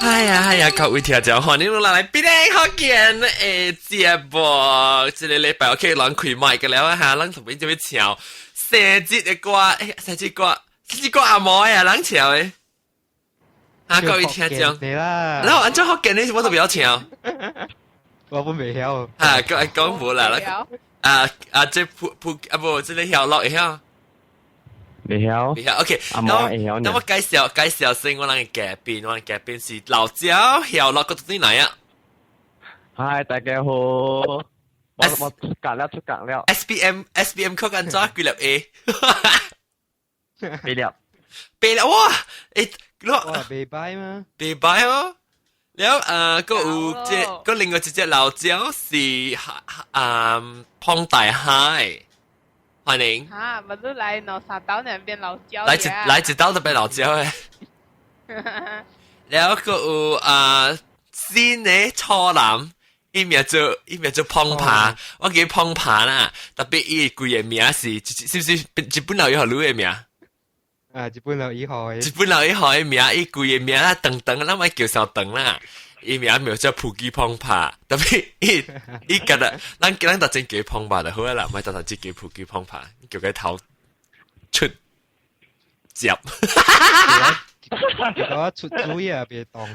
哎呀哎呀，各位聽眾，歡迎來檳城福建的節目。這个禮拜 OK，人開麥個了哈，咱特別就欲唱生日的歌，欸，生日歌，生日歌阿毛呀，人唱的。啊，各位聽眾，然後按怎福建的我都袂曉唱。我本袂曉。啊，講講無啦，啊啊，這普普啊無，這个曉樂會曉。袂曉，袂曉，OK。阿毛會曉。那我介紹介紹先，我人的嘉賓，我人嘉賓是老焦曉樂個對來啊。嗨，大家好。我我出格了，出格了。 SPM SPM 考安怎幾粒 A？八粒。八粒哇！欸，哇，袂䆀嗎？袂䆀哦。了啊，閣有這閣另外一隻老焦是啊彭大海。歡迎。哈，唔是來兩三刀兩變老焦。來一來一刀就變老焦的。了閣有啊新的初男，伊名做彭帕，我叫彭帕啦。特別伊規个名是，是毋是日本老一號女的名？啊，日本老一號的。日本老一號的名，伊規个名啊長長，咱咪叫稍長啦。伊名名叫普吉彭帕，特別伊伊覺得咱咱特真叫彭帕就好啦，毋係特特只叫普吉彭帕，叫佢頭出接。我出主意啊，別當。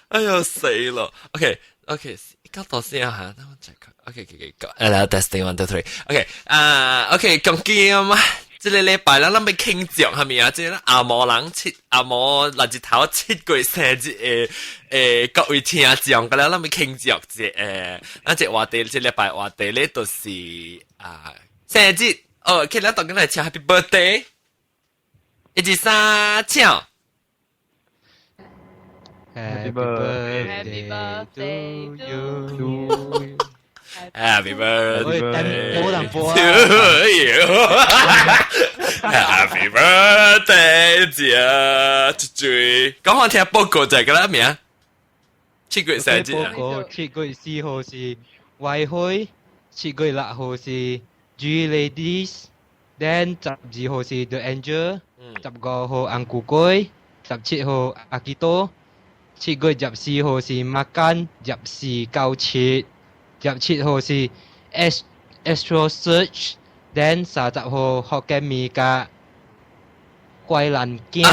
哎呦死咯！OK OK，較大聲下，等我 check。OK OK OK，來 testing one two three。OK 啊 OK，講經嘛。這个禮拜咱咱欲慶祝係咪啊？這个阿毛人七阿毛六日頭七月生日的誒各位聽眾，個了咱欲慶祝這誒，咱這話題這禮拜話題咧，就是啊生日哦，OK，咱當今來唱 Happy Birthday，一二三，唱。 Happy birthday to you。 Happy birthday to you. Happy birthday，姐，最講我聽報告就係個啦名。七月生日啊！報告7月4號是歪開，7月6號是 G Ladies，then 12號是 The Angel，15號紅龜粿，17號阿基多，7月14號是 Makan 2497。17號是 S Astro Search，then 30號福建麵佮怪難囝。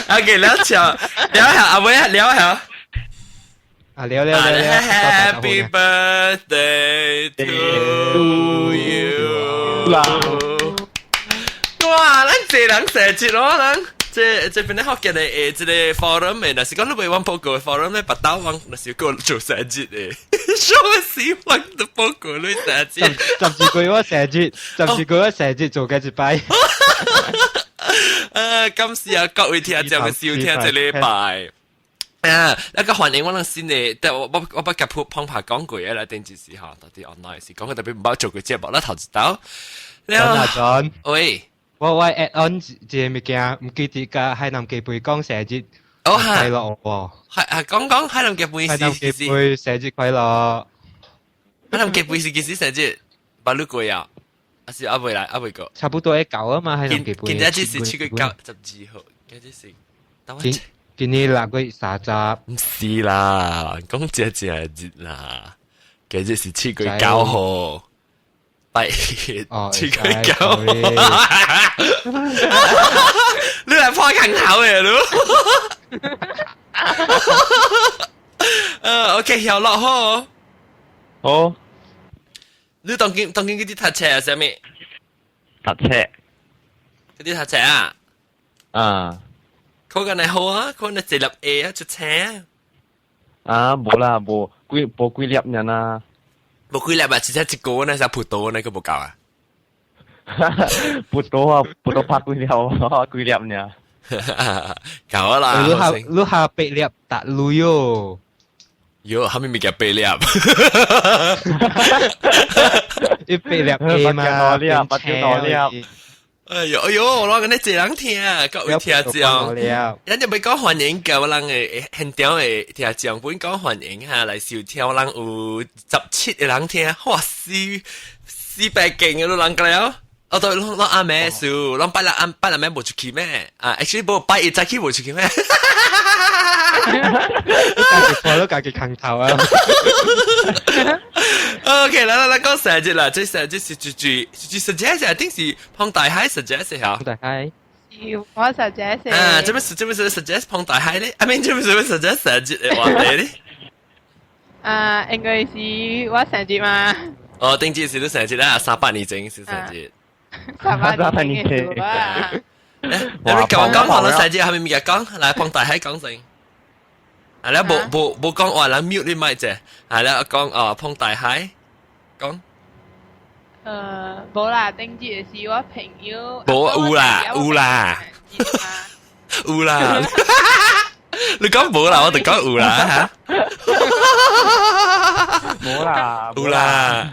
OK，了唱，了下阿妹啊，了下。啊，了了了了。 Happy birthday to you。哇，咱這人生日咯，咱這這邊咧福建的誒，這個 forum 的，若是講你袂往報告 forum 咧，別兜往，若是個做生日的，什麼時候都報告你生日？12月我生日，12月我生日做過一擺。感謝啊各位聽眾的收聽這禮拜。啊，那個歡迎我人新的，但我我我捌共彭帕講過啦，頂一時吼，到底 online 是講過特別毋捌做過節目啦，頭一道。阿 John，喂，我我 add on 一個物件，毋記得佮海南雞飯講生日快樂喎。係係講講海南雞飯海南雞飯生日快樂。海南雞飯是幾時生日？捌你過啊？還是還未來？還未過？差不多會到啊嘛，海南雞飯。今日只是7月9 12號，今日是。今今年6月30。毋是啦，講這正日啦，今日是7月9號。拜7月9號，你來破空頭的你。OK，曉樂好。好。你當今當今去佇讀冊啊？啥物？讀冊。去佇讀冊啊？啊。考緊係好啊，考緊一粒 A 啊，出車啊。啊，無啦，無幾無幾粒爾啦。無幾粒啊，只只一個那啥葡萄那個無夠啊。葡萄啊，葡萄拍幾粒，幾粒爾。夠啦。你下你下八粒達鐳喲。喲，後面物件八粒。一八粒 A 嘛，八條粒。哎呦哎呦，我講你濟人聽，各位聽眾，咱就欲講歡迎叫我人的現場的聽眾，本講歡迎哈來收聽，我人有17個人聽，哇，四四百勁的都人過了。哦對，攏攏暗暝數，攏拜六暗拜六暝無出去咩？啊，actually 無拜一早起無出去咩？家己看到家己空頭啊！ OK，來來來，講生日啦，這生日是最最最 suggest 一定是彭大海 suggest 嚇。彭大海。是我 suggest。啊，這邊是這邊是 suggest 彭大海咧？I mean 這邊是 suggest 生日的話題咧？啊，應該是我生日嘛。哦，頂次是你生日啦，300年前是生日。 300年前啊。你講講講到生日，係咪咪講？來，彭大海講先。啊，你無無無講話，咱 mute 你咪啫。係啦，講哦，彭大海講。無啦，頂次是我朋友。無有啦，有啦，有啦。你講無啦，我就講有啦嚇。冇啦，有啦。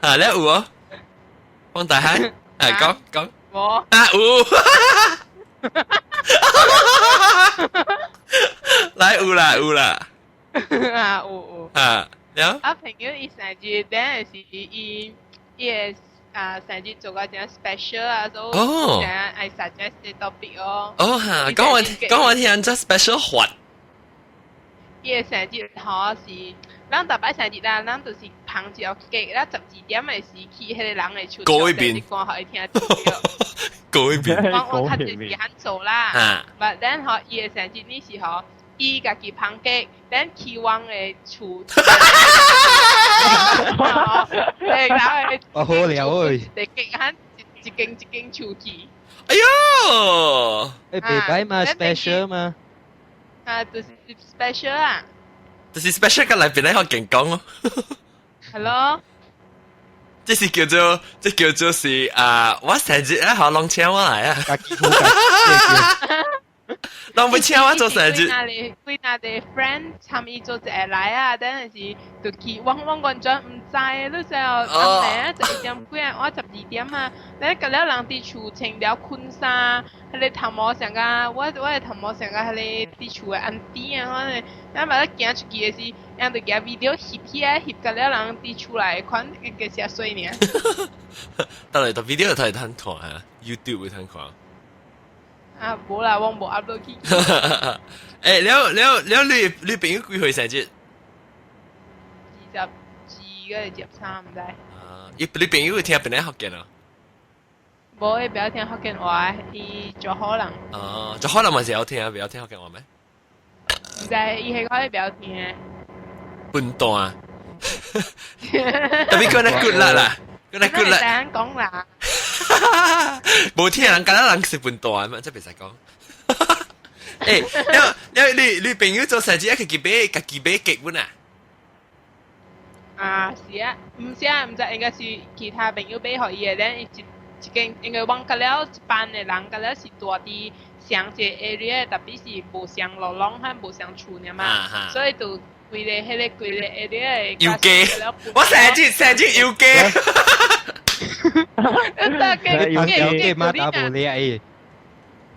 啊，你有哦？彭大海，啊，講講。無。啊，有。來有啦有啦。啊，有有。啊，了。啊，朋友伊生日，等下是伊伊個啊生日做個真 special 啊，所以想愛 suggest topic 哦。哦哈，講我講我聽這 special 法。伊個生日吼是，咱逐擺生日啦，咱就是捧一個雞，咱12點的時去彼個人的厝，過一邊，歌予伊聽。過一邊。我我較濟是按做啦，but then 吼伊個生日呢是吼，伊家己捧雞，咱期望的厝。對，然後哦好了喂，一間喊一間一間厝去。哎喲，誒袂歹嘛，special 嘛。啊，就是 special 啊。就是 special 個內邊咧，我勁講咯。係咯。這是叫做，這叫做是啊，我生日咧，好攏請我來啊。攏不請我做生日。幾若個 friend 參與做一個來啊，等陣時就去，我我完全毋知，你知哦？暗暝11點幾啊，我12點啊，你隔了人佇厝穿了困衫，彼個頭毛像個，我我的頭毛像個彼個佇厝的安弟啊，我咧，咱嘛咧行出去的時，人就舉 video 翕起來，翕甲了人佇厝內款個寫水爾。到嚟到 video 睇通看啊，YouTube 會通看。啊，無啦，我無 upload 去。欸，了了了，你你朋友幾歲生日？ 22個23，毋知。啊，伊你朋友會聽邊個福建啊？無，伊袂曉聽福建話，伊柔佛人。哦，柔佛人嘛是曉聽，袂曉聽福建話咩？毋知，伊係講伊袂曉聽。笨蛋啊！特別講得 good 啦啦，講得 good 啦。講啦。無聽人講，人是笨蛋嘛，這袂使講。欸，你你你朋友做生日，家己買家己買結婚啊？啊，是啊，毋是啊，毋知應該是其他朋友買予伊的，咱一一間因為阮甲了一班的人，甲了是住佇相一個 area，特別是無相路攏和無相厝爾嘛，所以就規個彼個規個 area 的。郵寄，我生日生日郵寄。得你朋友寄馬打無理欸。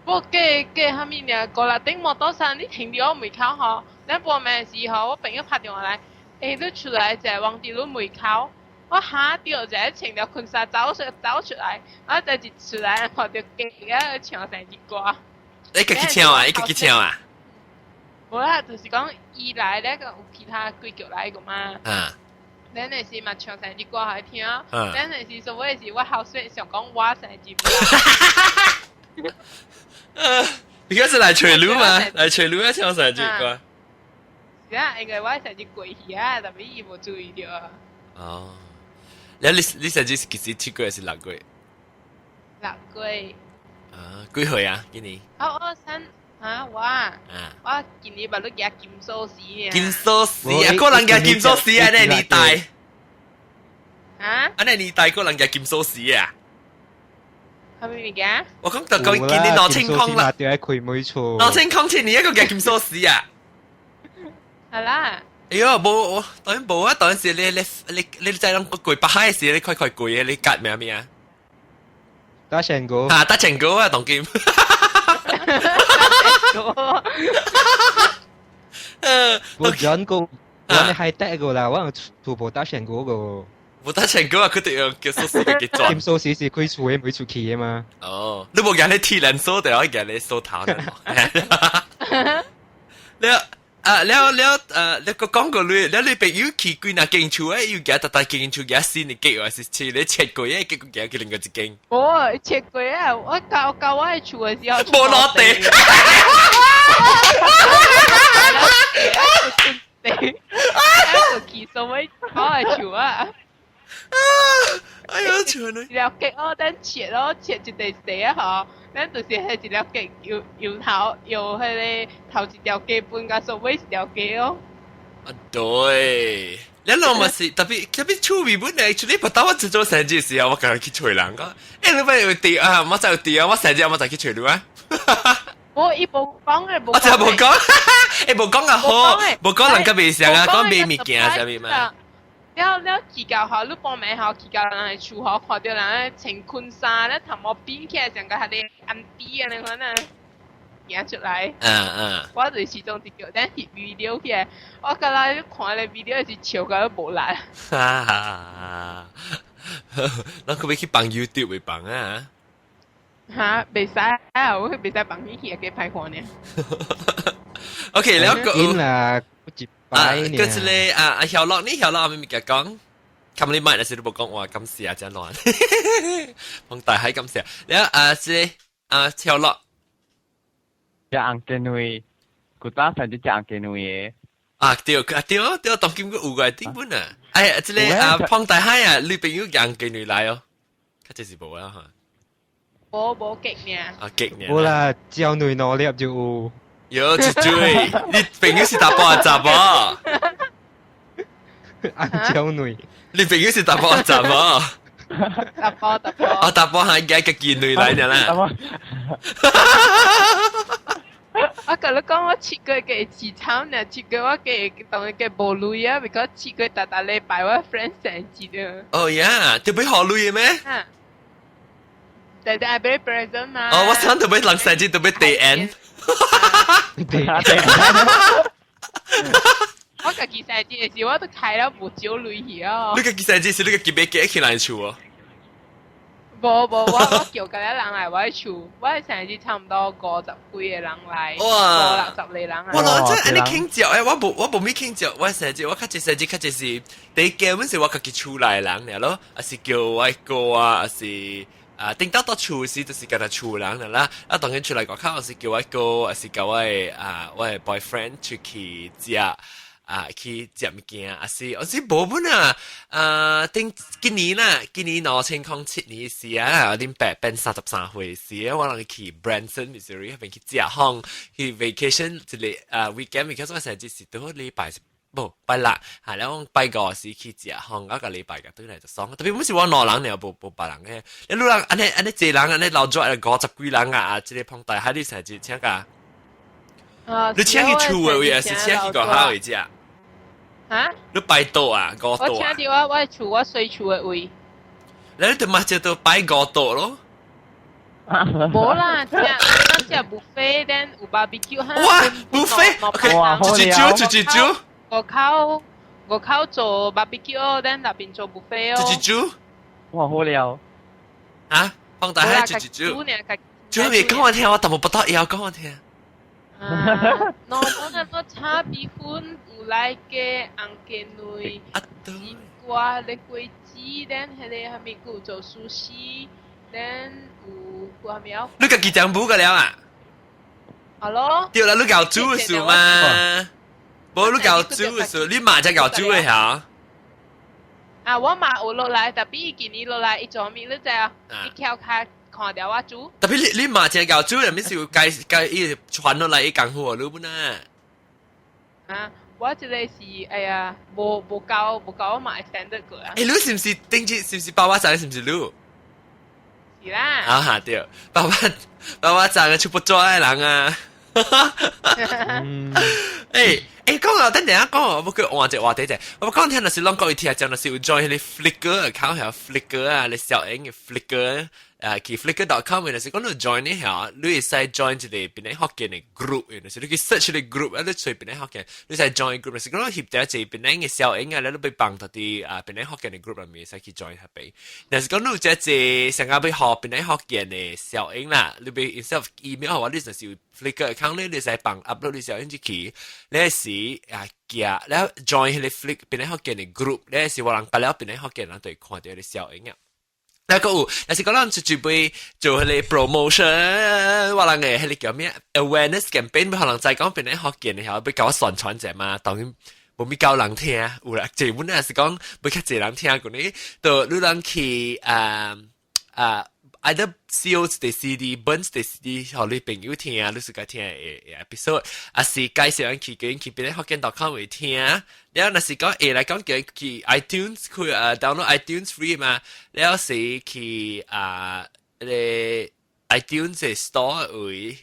我寄寄啥物爾？過來頂摩托車，你停佇我門口吼。咱半暝時吼，我朋友拍電話來，欸，你出來者，往佇你門口。我嚇到，一個穿著婚紗走出走出來，我就一出來看著雞仔唱生日歌。你家己唱啊？你家己唱啊？無啦，就是講伊來咧，個有其他幾腳來個嘛。啊。咱那時嘛唱生日歌予伊聽，咱那時所謂是我好說想講我生日。你嗰是來揣路嘛？來揣路啊，唱生日歌。是啊，因為我生日過去啊，特別伊無注意到。哦，你你你生日是幾時？7月還是6月？ 6月。啊，幾歲啊？今年？哦，我生啊，我啊，我今年捌咧舉金鎖匙。金鎖匙啊，個人舉金鎖匙啊，呢年代。啊？啊，呢年代個人舉金鎖匙啊？啥物物件？我講就講今年2000啦。對，開妹厝。2007年一個舉金鎖匙啊！係啦。哎喲，無我當然無啊！當時你你你你在諗過北海時，你快快過嘅，你夾咩咩啊？打成歌。啊，打成歌啊，當今。我轉過，我係得個啦，我突破打成歌個。無得唱歌啊，佢哋用叫鎖匙嘅轉。金鎖匙是開厝的，唔會出去的嘛。哦，你無夾你鐵人鎖定，我夾你鎖頭。了啊了了誒，你個講過你，了你朋友去幾若間厝誒，又夾特特間厝夾新的結，還是切你切過誒，結果夾去另外一間。無切過啊！我到到我的厝的時候，無落地。地，我去所謂我的厝啊！哎呀，笑你！一條結哦，等切咯，切一塊地啊嗬，咱就是係一條結，由由頭由彼個頭一條街分到煞尾一條街哦。啊對，你攏嘛是特別特別趣味本來，出嚟不當我做做生日時候，我剛剛去揣人講，欸，你咪有地啊，我就有地啊，我生日我就去揣你啊。無，伊無講嘅，無。我就無講，欸，無講啊好，無講人家袂上啊，講買物件啥物嘛。了了去到吼，你報名吼，去到人的厝吼，看到人穿裙衫咧，頭毛變起來像個彼个安迪按呢款啊，行出來。我就是其中一個，咱翕 video 起來，我敢若看咧 video 是笑到無力。哈哈，咱可欲去放 YouTube 會放啊？哈，袂使啊，我袂使放起去，給歹看呢。 OK，了個。緊啦。啊，嗰次咧啊啊，曉樂呢曉樂阿咪咪講，冚你麥那時都冇講話，感謝啊真亂，放大海感謝。了啊是啊曉樂，食紅雞卵，古早時就食紅雞卵的。啊對啊對對，當今個有個頂本啊，哎呀，這個啊放大海啊，你朋友紅雞卵來哦，較這是無啊哈。無無極爾。啊極爾。無啦，焦卵兩粒就有。有一追，你朋友是查埔抑查某？紅椒卵，你朋友是查埔抑查某？查埔查埔。啊，查埔還夾個見女來呢啦。我共你講，我七月計凄慘呢，七月我計當然計無鐳啊，because 七月逐逐禮拜我 friend 生日啊。哦呀，就欲予鐳的咩？啊，對對，愛買 present 嘛。哦，我想著欲人生日著欲地緣。對，我家己生日的時，我都開了無少鐳去哦。你家己生日是你家己買雞去人厝哦？無無，我叫個人來我厝，我生日差不多五十幾個人來，五六十個人來。我老真按呢慶祝誒，我無我無咪慶祝，我生日我較濟生日較濟是第一個本是我家己厝內人爾咯，抑是叫我哥啊，抑是。啊，頂到到厝時就是共他厝人啦，啊，當然出來外口是叫我哥，抑是叫我的啊，我的 boyfriend 出去食，啊，去食物件，抑是我是無本啊，啊，頂今年啦，今年2007年時啊，恁爸變33歲時，我人去 Branson Missouri 彼邊去食風，去 vacation 一個啊 weekend，because 我生日是拄好禮拜無拜六，係咧我拜五時去食風，啊個禮拜個轉來就爽。特別毋是我兩人爾，無無別人嘅。你女人按呢按呢濟人按呢老做五十幾人啊，這個碰大海你生日請個？你請去厝的位，還是請去外口位食？哈？你擺桌啊，五桌我請佇我我厝我細厝的位。你就嘛就都擺五桌咯。無啦，食咱食 buffet，then 有 barbecue 哇，buffet，OK，一一桌一一桌。外口外口做 barbecue，then 內邊做 buffet 哦。一一桌。哇，好料。啊，放大海一一桌。最尾講我聽，我淡薄不得要講我聽。啊，喏，我那個炒米粉有來加紅雞卵，西瓜咧果子，then 彼個啥物閣有做壽司，then 有有啥物啊？你家己講補個了啊？好咯。對啦，你搞煮的事嘛？無你搞煮的事，你媽才搞煮的嚇。啊，我媽有落來，特別今年落來，伊做物你知啊？伊翹卡看著我煮。特別你你媽才搞煮，係咪是該該伊傳落來伊功夫你本啊？啊，我這個是哎呀，無無夠無夠我媽 standard 過啊。欸，你是毋是頂次是毋是爸爸仔？是毋是你？是啦。啊哈對，爸爸爸爸仔個出不抓的人啊。欸欸，講啊，等陣下講，我欲換一個話題者。我講聽就是攏講伊聽講，就是有 join 彼個 Flickr account，係 Flickr 啊，你小英嘅 Flickr，去 flickr.com 若是講你 join 呢下，你會使 join 一个檳城福建的 group，若是你去 search 個 group，啊你揣檳城福建，你使 join group，若是講你翕著一個檳城的小影啊，你欲放佇佇啊檳城福建的 group 內面，使去 join 彼邊。若是講你有這個想欲欲學檳城福建的小影啦，你欲 instead of email 予我，你就是有 Flickr account 咧，你使放 upload 你小影入去，你是啊寄，你 join 彼個 Flick 檳城福建的 group，你是我人加了檳城福建人就會看著你小影啊。那個有，若是講咱出準備做彼個 promotion，我人的彼個叫咩 awareness campaign，欲予人知講檳城福建的曉，欲共我宣傳者嘛，當然無咪夠人聽，有啦，這本來是講欲較濟人聽過呢，就你人去啊啊。either 燒一個 CD，分一個 CD，予你朋友聽，你自家聽的 episode，抑是介紹人去叫𪜶去檳城福建 .com 會聽。了若是講會來講叫去 iTunes 去啊 download iTunes free 嘛，了是去啊個 iTunes 的 store 位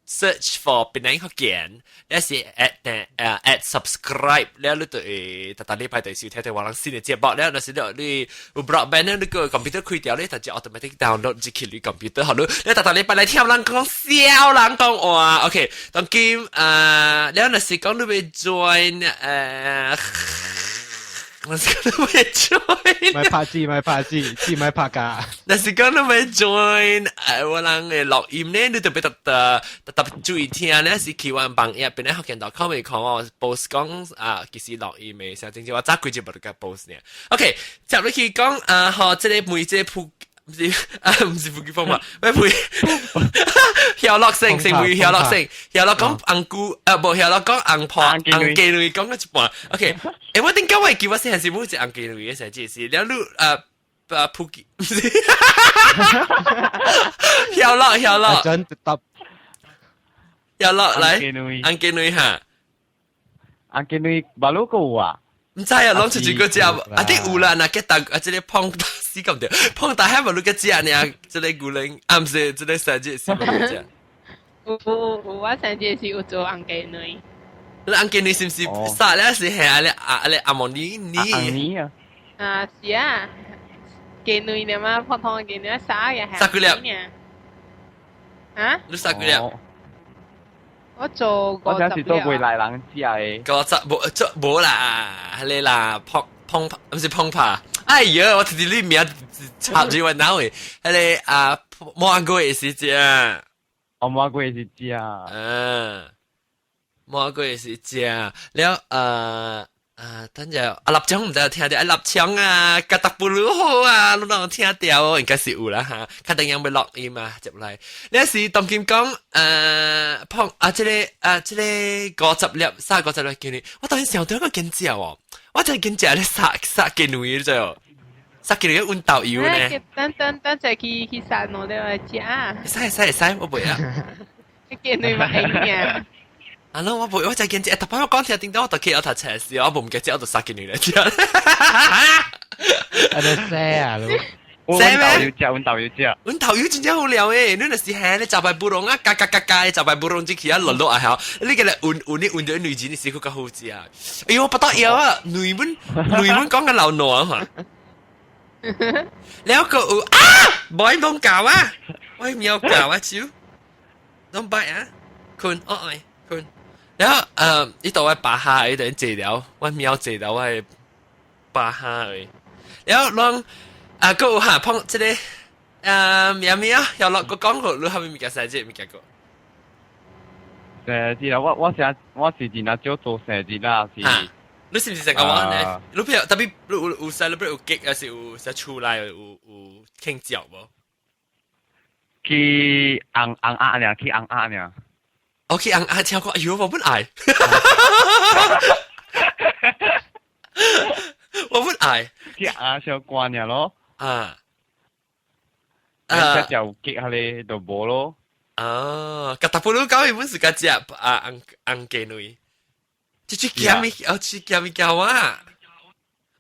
search for 檳城福建，了是 add 啊 add subscribe，了你就會逐逐禮拜就收聽著我人新的節目。了若是你有 broadband 咧，你個 computer 開著咧，就就 automatic download 入去你 computer，予你，你逐逐禮拜來聽人講笑人講話，OK，當今啊，了若是講你欲 join 若是講你欲 join，莫拍字，莫拍字，字莫拍架。若是講你欲 join 我人的錄音咧，你特別特特特別注意聽咧，是去阮網頁檳城福建 .com 會看我 post 講啊，其實錄音的，像正正我早幾日無就 post 呢。OK，接落去講啊，予這个每這個鋪，毋是啊，毋是普吉風嘛，咩配？曉樂成成為曉樂成，曉樂講紅姑，啊無曉樂講紅婆紅雞女講到一半。OK，我頂講我會記我細漢時每一個紅雞女的時陣是，了你啊啊普吉，毋是，曉樂曉樂，真答，曉樂來，紅雞女哈，紅雞女馬路個有啊？毋知啊，攏出一個食，啊啲有啦，若結大啊，這个碰大死咁對，碰大海無你個食呢？這个牛奶，啊毋是，這个生日是無食。有有有，我生日是有做紅雞卵。你紅雞卵是毋是殺了是係啊？你啊你阿莫尼尼？尼啊？啊是啊，雞卵的嘛，普通的雞卵殺嘅係。殺幾粒？啊？你殺幾粒？我做我想是做過來人食的。五十無做無啦，你啦，碰碰毋是碰拍。哎呀，我直直你名插住我腦的，彼个啊麻粿是食。哦，麻粿是食。嗯，麻粿是食了等陣啊，臘腸毋知有聽著啊，臘腸啊，加達布魯好啊，攏攏有聽著哦，應該是有啦哈。較定樣欲錄音啊，接來，你是當今講碰啊，這个啊，這个50粒，三五十粒雞卵，我當然想到一個見食哦，我真係見食咧殺殺雞卵，你知哦？殺雞卵溫豆油呢？等等等陣去去殺兩粒來食。會使會使會使，我袂啊。雞卵嘛會嘅。啊，喏，我袂，我就見食，逐擺我講聽頂到我就去我讀冊時，我無毋記得我就殺雞卵來食。啊，你寫啊，我阮豆油食，阮豆油食。阮豆油真正好料誒！你若是下你食白布隆啊，加加加加，食白布隆進去啊，落落啊曉，你個來溫溫你溫到女人，你是閣較好食。哎呦，不得了啊！女們女們講緊流糯啊！了個有啊，無愛攏教啊，我喵教啊，手，攏擺啊，睏，哦愛睏。然後呢度我巴哈伊度治療，我喵治療我係巴哈的。然後攏啊，閣有哈碰這個啊咩咩啊，有落個講過，你後面物件細隻物件個。生日啦，我成我是真正少做生日啦，是。你是毋是成個話呢？你譬如特別你有有 celebrate 有 cake，還是有寫出來有有慶祝無？去紅紅鴨爾，去紅鴨爾。我去紅鴨聽過，哎呦，我本愛，我本愛。去紅鴨小關爾咯。啊。啊！食有 cake 下咧就無咯。啊，甲大埔佬搞伊本是甲食啊紅紅雞卵。這去鹹物，哦，去鹹物叫啊！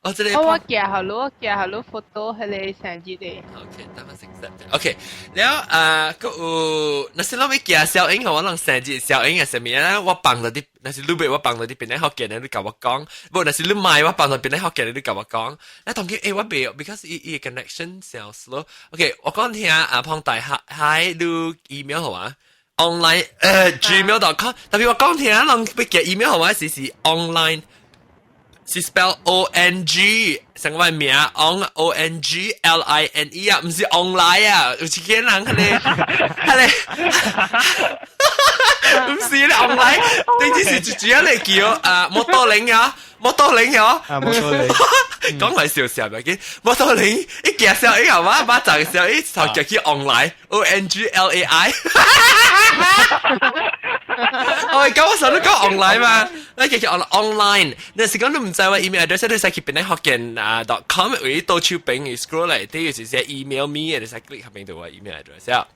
我這個我寄予你，我寄予你 photo 彼个生日的。 OK，等我先 OK，了啊，閣有，若是咱欲寄小英，我人生日小英係啥物啊？我放佇，若是你欲我放佇邊咧福建的，你共我講；無若是你莫我放佇邊咧福建的，你共我講。那當今我袂，because 伊伊 connection 小 slow。OK，我講聽啊，胖大海你 email 予我？online gmail.com，特別我講聽人欲寄 email 予我是是 online。是 spell O N G，成個名 on O N G L I N E 啊，毋是 online 啊，有一個人彼个，彼个，毋是咧 online，你只是主要嚟叫啊摩托鈴啊，摩托鈴啊，啊摩托鈴，講嚟笑笑咪緊，摩托鈴一寄小英啊，我把就小英頭寄去 online O N G L A I。我講我成日都講 online 嘛，你叫叫 online，你是講你毋知我 email address，你使去邊咧福建啊 dot com，為到處邊 scroll 嚟，啲就是寫 email me，你使 click 下邊度我 email address 啊。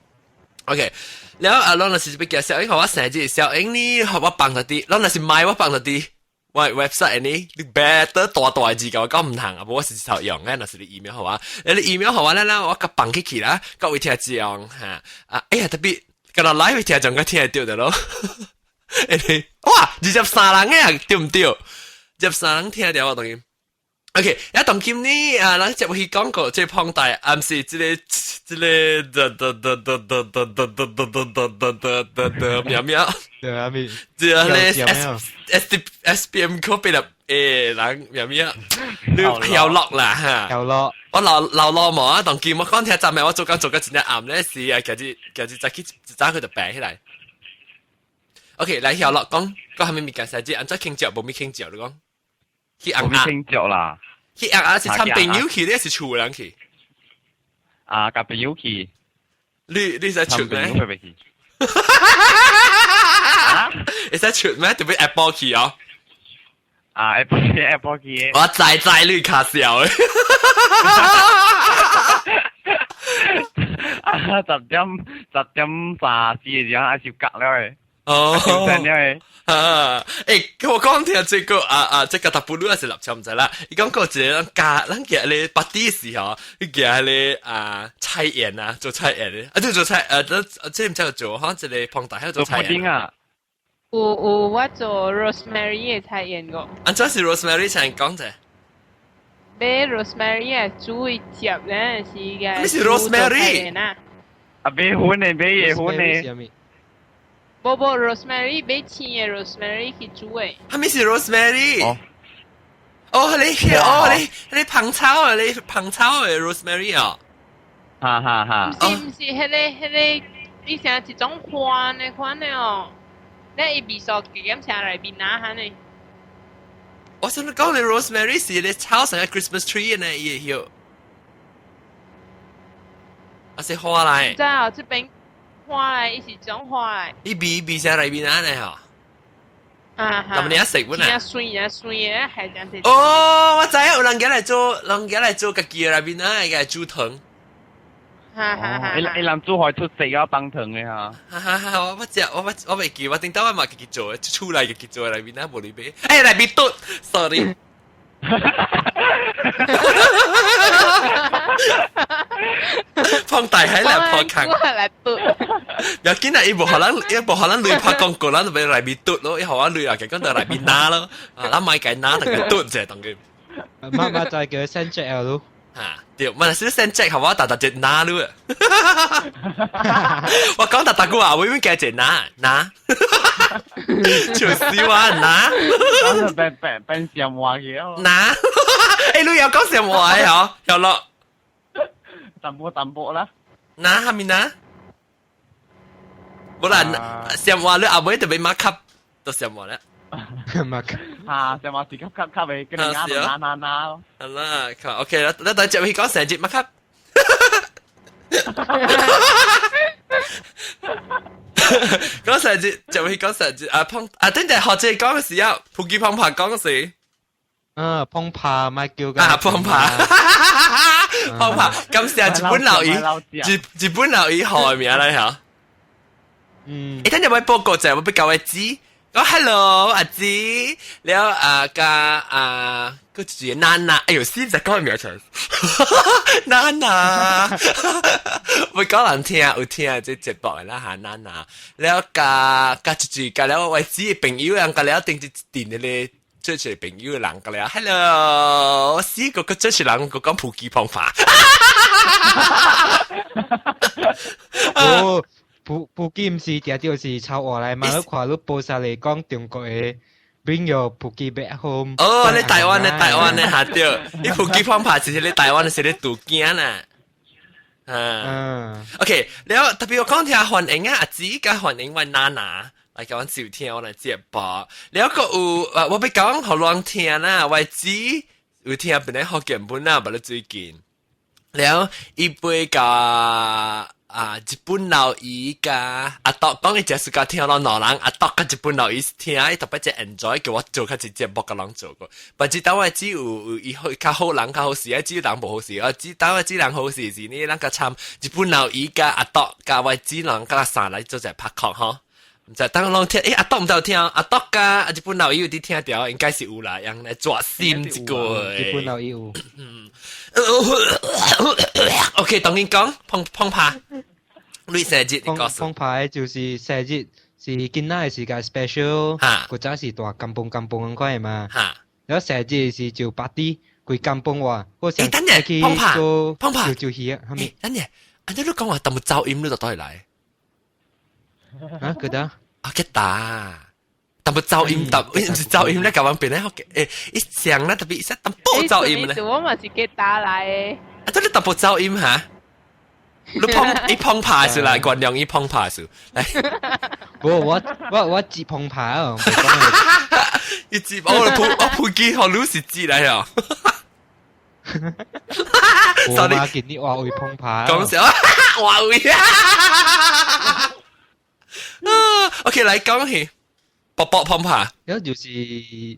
OK，了啊，咱若是欲寄小英，我生日小英呢，我放佇啲，咱若是莫我放佇啲。我 website 呢，你 better 大大字共我講毋通啊，無我是頭用嘅，若是你 email 予我，你 email 予我咧啦，我共放起去啦，各位聽眾哈啊，哎呀特別。今日 live 聽眾個聽得著咯，欸哇，23人嘅對毋對？23人聽著我當今。OK，一當今呢啊，咱接去講過，這胖大，啊毋是這个這个的的的的的的的的的的的的的的喵喵，對啊咪，這個咧 S S D S B M 科畢業誒人喵喵，你曉落啦哈，曉落。我留留落無啊，當今我講聽昨暝我做工做到真正暗咧時啊，今日今日早起一早佢就病起來。OK，來曉落講講啥物物件生日，按怎慶祝無咪慶祝你講？去紅鴨慶祝啦。去紅鴨是參朋友去，你是厝人去？啊，佮朋友去。你你使出咩？你使出咩？特別 Apple 去哦。啊，Apple Apple 去。我知知你卡笑。啊，10點10點34時候，還是隔了的。哦，了的。啊，欸，我講聽這個啊啊，這個特布魯還是立場毋知啦。伊講過一個人教，咱寄咧巴蒂時候，伊寄咧啊菜園啊，做菜園的，啊，就做菜，這這毋知做，好像一個胖大喺做菜園啊。有有，我做 rosemary 的菜園個。按怎是 rosemary 菜講者？買 rosemary 啊，煮一接咧是個。咩是 rosemary？啊，買粉的，買葉粉的。無無 rosemary 買青的 rosemary 去煮的。啥物是 rosemary？哦，哦，你哦你你芳草啊，你芳草的 rosemary 啊。哈哈哈。毋是毋是，彼个彼个，伊像一種花的款的哦。你伊味素加減成內面拿下呢？我想講你 rosemary 是你炒成個 Christmas tree 呢，伊會曉。啊是花來。知啊，這邊花來，伊是種花來。伊味味啥內面啊呢吼？啊哈。咁你食本啊？真水啊水的，係這樣子。哦，我知影有人家來做，人家來做家己的內面啊，個煮湯。哈哈哈！伊伊人煮開出食啊，放糖的哈。哈哈哈！我我食我我我袂記，我頂當我嘛家己做，厝內家己做內面啊，無你買。欸，內面嘟，sorry。放大海來破空。來嘟。要緊啊！伊無予咱，伊無予咱鐳拍廣告，咱就欲內面嘟咯。伊予我鐳啊，講到內面拿咯。啊，咱莫共拿，但個嘟者當佢。媽媽就係叫佢 send 隻咯。嚇，對，咪是 send 隻，我特特隻拿咯。我講特特句話，我永遠加隻拿拿，就是話拿。變變變上話去哦。拿，欸，你又講上話嘅嗬？有咯。淡薄淡薄啦。拿係咪拿？無啦，上話你後尾就俾馬吸，就上話啦。馬吸。嚇，上話是吸吸吸嘅，跟住拿拿拿拿咯。好啦，OK 啦，你等接去講成節馬吸。講成節就會講成節啊碰啊，等陣學者講嘅時候，普吉碰拍講時。啊，碰拍咪叫啊，碰拍，碰拍，今時係日本留意，日日本留意學嘅名啦嚇。嗯。欸，等陣我報告就係我比較會知，講 hello 阿姊，了啊加啊個住娜娜，哎呦，先就講名出嚟，娜娜，會講人聽有聽這節目的啦嚇，娜娜，了加加一住加了我姊的朋友人，加了頂一陣的咧。這是朋友的人個了，hello，四個個這是人個講普吉方法。哦，普普吉毋是定著是抄話來嘛？你看你報晒嚟講中國的 Bring your 普吉 back home。哦，你台灣的台灣的下對，你普吉方法是你台灣的是你杜驚啦。啊，OK，了特別我講聽歡迎啊，阿姊甲歡迎阮娜娜。來共阮收聽我來節目，了個有啊，我欲講予人聽啦，我姊有聽本來福建本啊，無咧最近，了伊飛共啊日本老姨佮阿篤講伊就是共聽咱兩人阿篤佮日本老姨聽，伊特別只 enjoy 叫我做較一節目共人做過，但是當我只有有伊好較好人較好勢，啊只有人無好勢，啊只當我只人好勢是呢，咱佮參日本老姨佮阿篤佮我姊人佮三來做一個拍殼吼。毋知當攏聽，欸阿篤毋知有聽，阿篤佮日本老姨有佇聽著，應該是有啦，用來抓心一個。日本老姨有。嗯。OK，當然講碰碰拍，你生日你告訴。碰拍就是生日是囡仔的時間 special，古早是大甘榜甘榜咁款的嘛。然後生日是就 party，規甘榜話，我想去做碰拍就去啊，係咪？等陣，安尼你講話淡薄噪音，你就倒來來。啊，覺得？啊，吉他，淡薄噪音，淡，毋是噪音咧，共阮變咧，欸，一聲咧，特別一聲淡薄噪音咧。我嘛是吉他來的。啊，這你淡薄噪音哈？你碰你碰拍是來，原諒伊碰拍是。來，無，我接碰拍哦。你接我我普機學你是接來哦。我嘛見你話會碰拍。講笑，話會啊。啊，OK，來講起，卜卜碰拍。一就是，一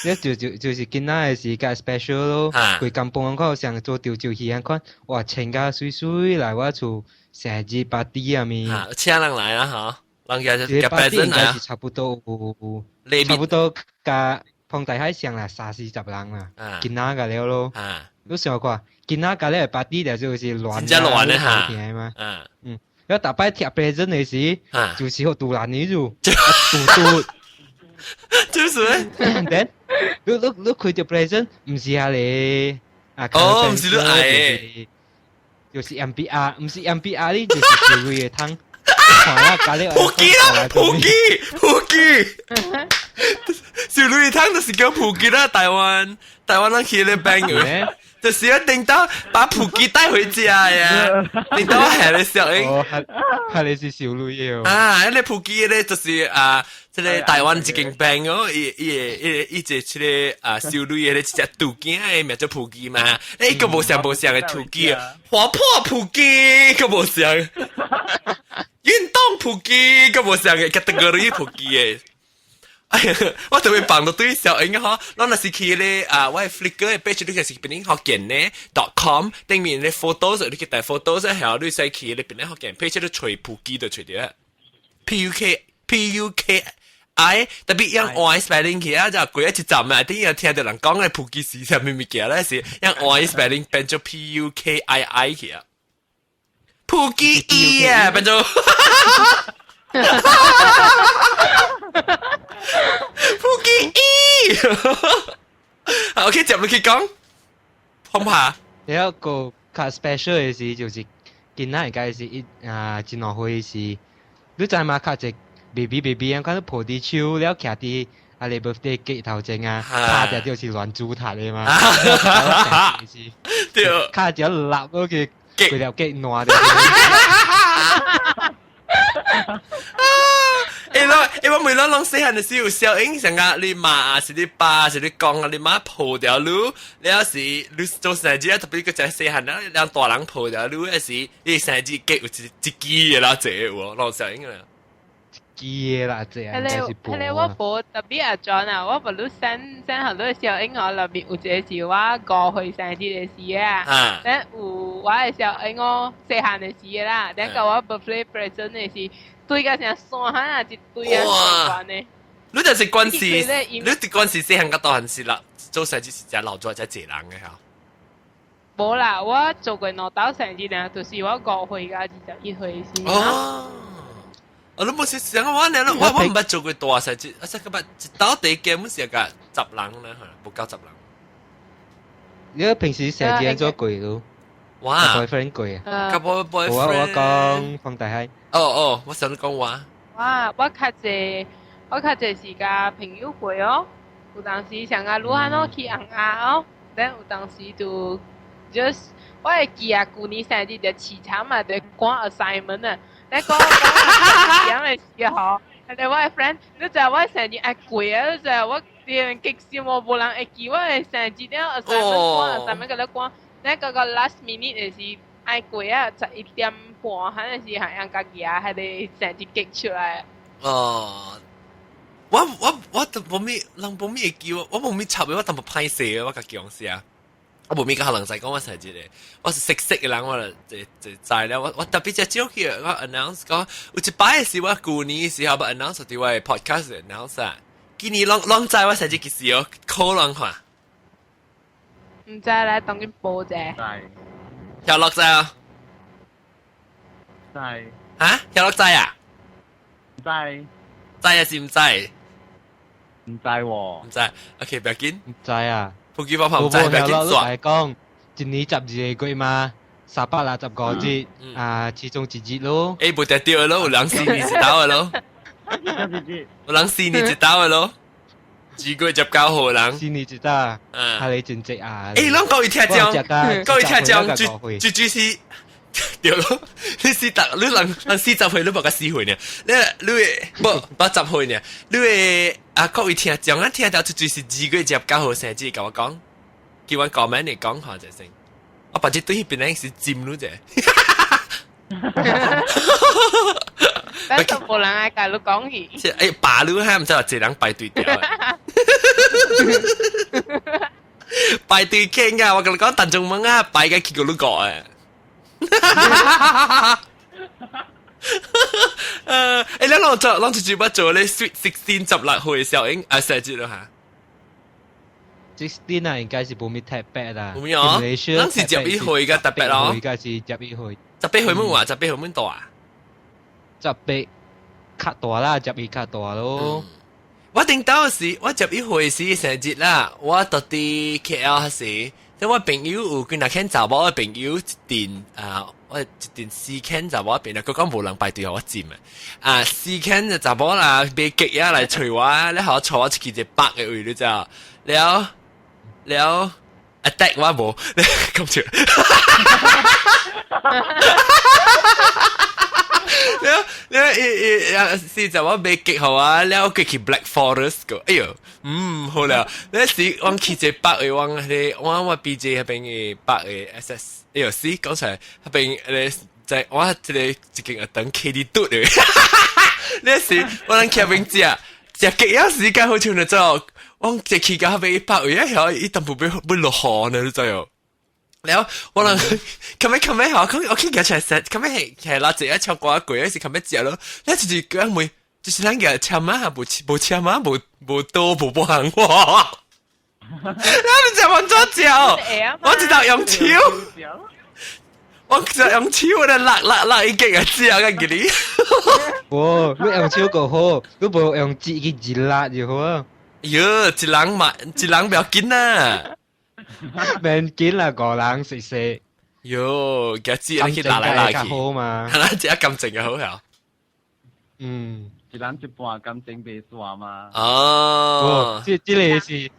就是囡仔的時間 special 咯。規甘榜看上做潮州戲款，哇，穿甲媠媠來我厝生日 party 啊咪。請人來啊嗬，人家就夾 present 來啊。是差不多有，差不多佮放大海上啦，三四十人啦，囡仔個了咯。你想看，囡仔佮了 party 就是亂，真亂的哈。嗯。我逐擺貼 present 的時，就是好杜蘭呢就，杜杜，就是咩？ Then，你開著 present，毋是遐個，啊，哦，毋是你愛的，就是 MBR，毋是 MBR 呢，就是小女的湯。普吉啦，普吉，普吉，小女湯就是叫普吉啦，台灣，台灣人去咧朋友。就是要頂到把普吉帶回家呀！頂到係你小英，哦，係你是小女哦。啊，那個普吉咧就是啊，這個台灣一間病哦，伊伊伊伊一這個啊小女的一隻杜囝的名叫普吉嘛，欸個無像無像的土雞，滑坡普吉個無像，運動普吉個無像的 category 普吉的。哎呀，我特別放到對小英嗬，咱若是去咧啊，我 Flickr 的 page 你就是變成福建咧 .com 頂面咧 photos，你去帶 photos 係你使去咧變成福建 page 你揣普吉就揣著，P U K P U K I 特別用 Y spelling 去啊，就過一站啊，等於聽到人講嘅普吉是啥物物件咧，是用 Y spelling 變做 P U K I I 去啊，普吉 E 啊，變做。普吉 E，OK，接落去講，碰下。有一個較 special 的是，就是今仔應該是一啊，真兩歲時，你知嘛？較濟 baby baby 咁，看到抱佇手了，徛佇啊你 birthday cake 頭前啊，拍著就是亂豬頭的嘛。對，卡隻立落去，規條雞爛掉。欸，我欸，我每攏攏細漢的時有小英像啊，你媽是你爸是你公啊，你媽抱著你，了是你做生日啊，特別個在細漢啊，讓大人抱著你，還是你生日結有一一支的啦，這有無？攏小英啊，記啦，這應該是彼个我無特別阿 John 啊，我無你 send send 予你小英我內面有一個是我5歲生日的時啊，咱有我的小英我細漢的時啦，咱共我 birthday present 的是堆甲成山啊，一堆啊山的。你就是關係，你啲關係細漢甲大漢時啦，做生日是誠老做，誠濟人的嚇。無啦，我做過兩道生日呢，就是我5歲佮21歲時。哦，啊，你無是想我呢？我毋捌做過大生日，啊，這個捌一道地基本是個十人呢，無夠十人。你平時生日按怎過咯？哇，boyfriend 過啊？佮 boyfriend。我我講放大海。哦哦，我想你講我。哇，我較濟，我較濟是佮朋友過哦。有當時像啊，盧漢哦去紅鴨哦，但有當時就。just 我會記啊，舊年生日就市場嘛，就趕 assignment 啊，你講講點的時候，係我的 friend，你知我生日愛過啊，你知我連激心我無人會記我的生日了 assignment 趕 assignment 佮你趕，你嗰個 last minute 的是愛過啊，11點半，可能是還用家己啊，彼个生日激出來。哦，我我我都無咩，人無咩會記我，我無咩插的，我淡薄歹勢我家己講是啊。我無咪佮人仔講我生日咧，我是識識的人，我就就知了。我我特別只少去我 announce 講，有一擺是我舊年時候捌 announce 佇我的 podcast announce 啊。今年攏攏知我生日幾時哦，可能看。毋知來當緊報者。知。曉樂知啊？知。嚇？曉樂知啊？知。知還是毋知？毋知喎。毋知。OK，不要緊。毋知啊。福記爸爸毋知，不要緊煞。講一年12個月嘛，365日啊，其中一日咯。欸，無定對咯，有人四年一道的咯。有人四年一道的咯。2月19號人。四年一道，係你真濟啊！欸，攏各位聽眾，各位聽眾，最最是對咯。你四十，你人人40歲，你無甲4歲呢？你你會無80歲呢？你會啊？各位聽眾啊，聽到最最是2月19號生日，共我講，叫我 comment 嚟講下就先。我把這對彼邊是佔你者。但是無人愛共你講去。是欸，爸你還毋知話一人排隊掉。排隊傾啊！我共你講，陳仲文啊，排個去過你個誒。欸，咱攏做，攏直接捌做咧 Sweet Sixteen 16歲小英啊，生日咯嚇。 Sixteen 啊，應該是無咪特別啦。無咪哦，咱是11歲個特別咯。應該是11歲。 18歲滿話，18歲滿大啊？十八較大啦，11較大咯。我頂到時，我11歲時生日啦，我到佇 KL 時，即我朋友有幾若間查某的朋友一陣啊，我一陣四間查某朋友，佢講無人排隊予我佔啊，啊四間的查某啦，買雞仔來揣我，了予我坐我出去一個北的位，你知無？了了，attack 我無，講笑。了了伊伊啊是就我買雞予我，了我去 Black Forest 個，哎喲，嗯好了，那時我去一個北的，我彼個我我 BJ 彼邊的北的 SS，哎喲是講出來，彼邊咧在我這個一間學堂 K D 嘟的，那時我人去彼邊食食雞仔時間好像就做，我一去到彼邊北位，曉伊淡薄欲欲落雨呢，你知無？了我人，後尾後尾吼，我去舉起來食，後尾係係拉一個唱歌過，是後尾食咯。你就是講問，就是咱個簽啊，無無簽啊，無無刀無幫我。你食完怎食？我知道用手，我就用手來搦搦搦一個食個給你。無，你用手夠好，你無用指去一搦就好啊。喲，一人嘛，一人不要緊啊。免緊啦，五人食食。喲，夾子你去拿來拿去。好嘛？係啦，這感情嘅好呀。嗯，一人一半感情袂散嘛。哦，這這個是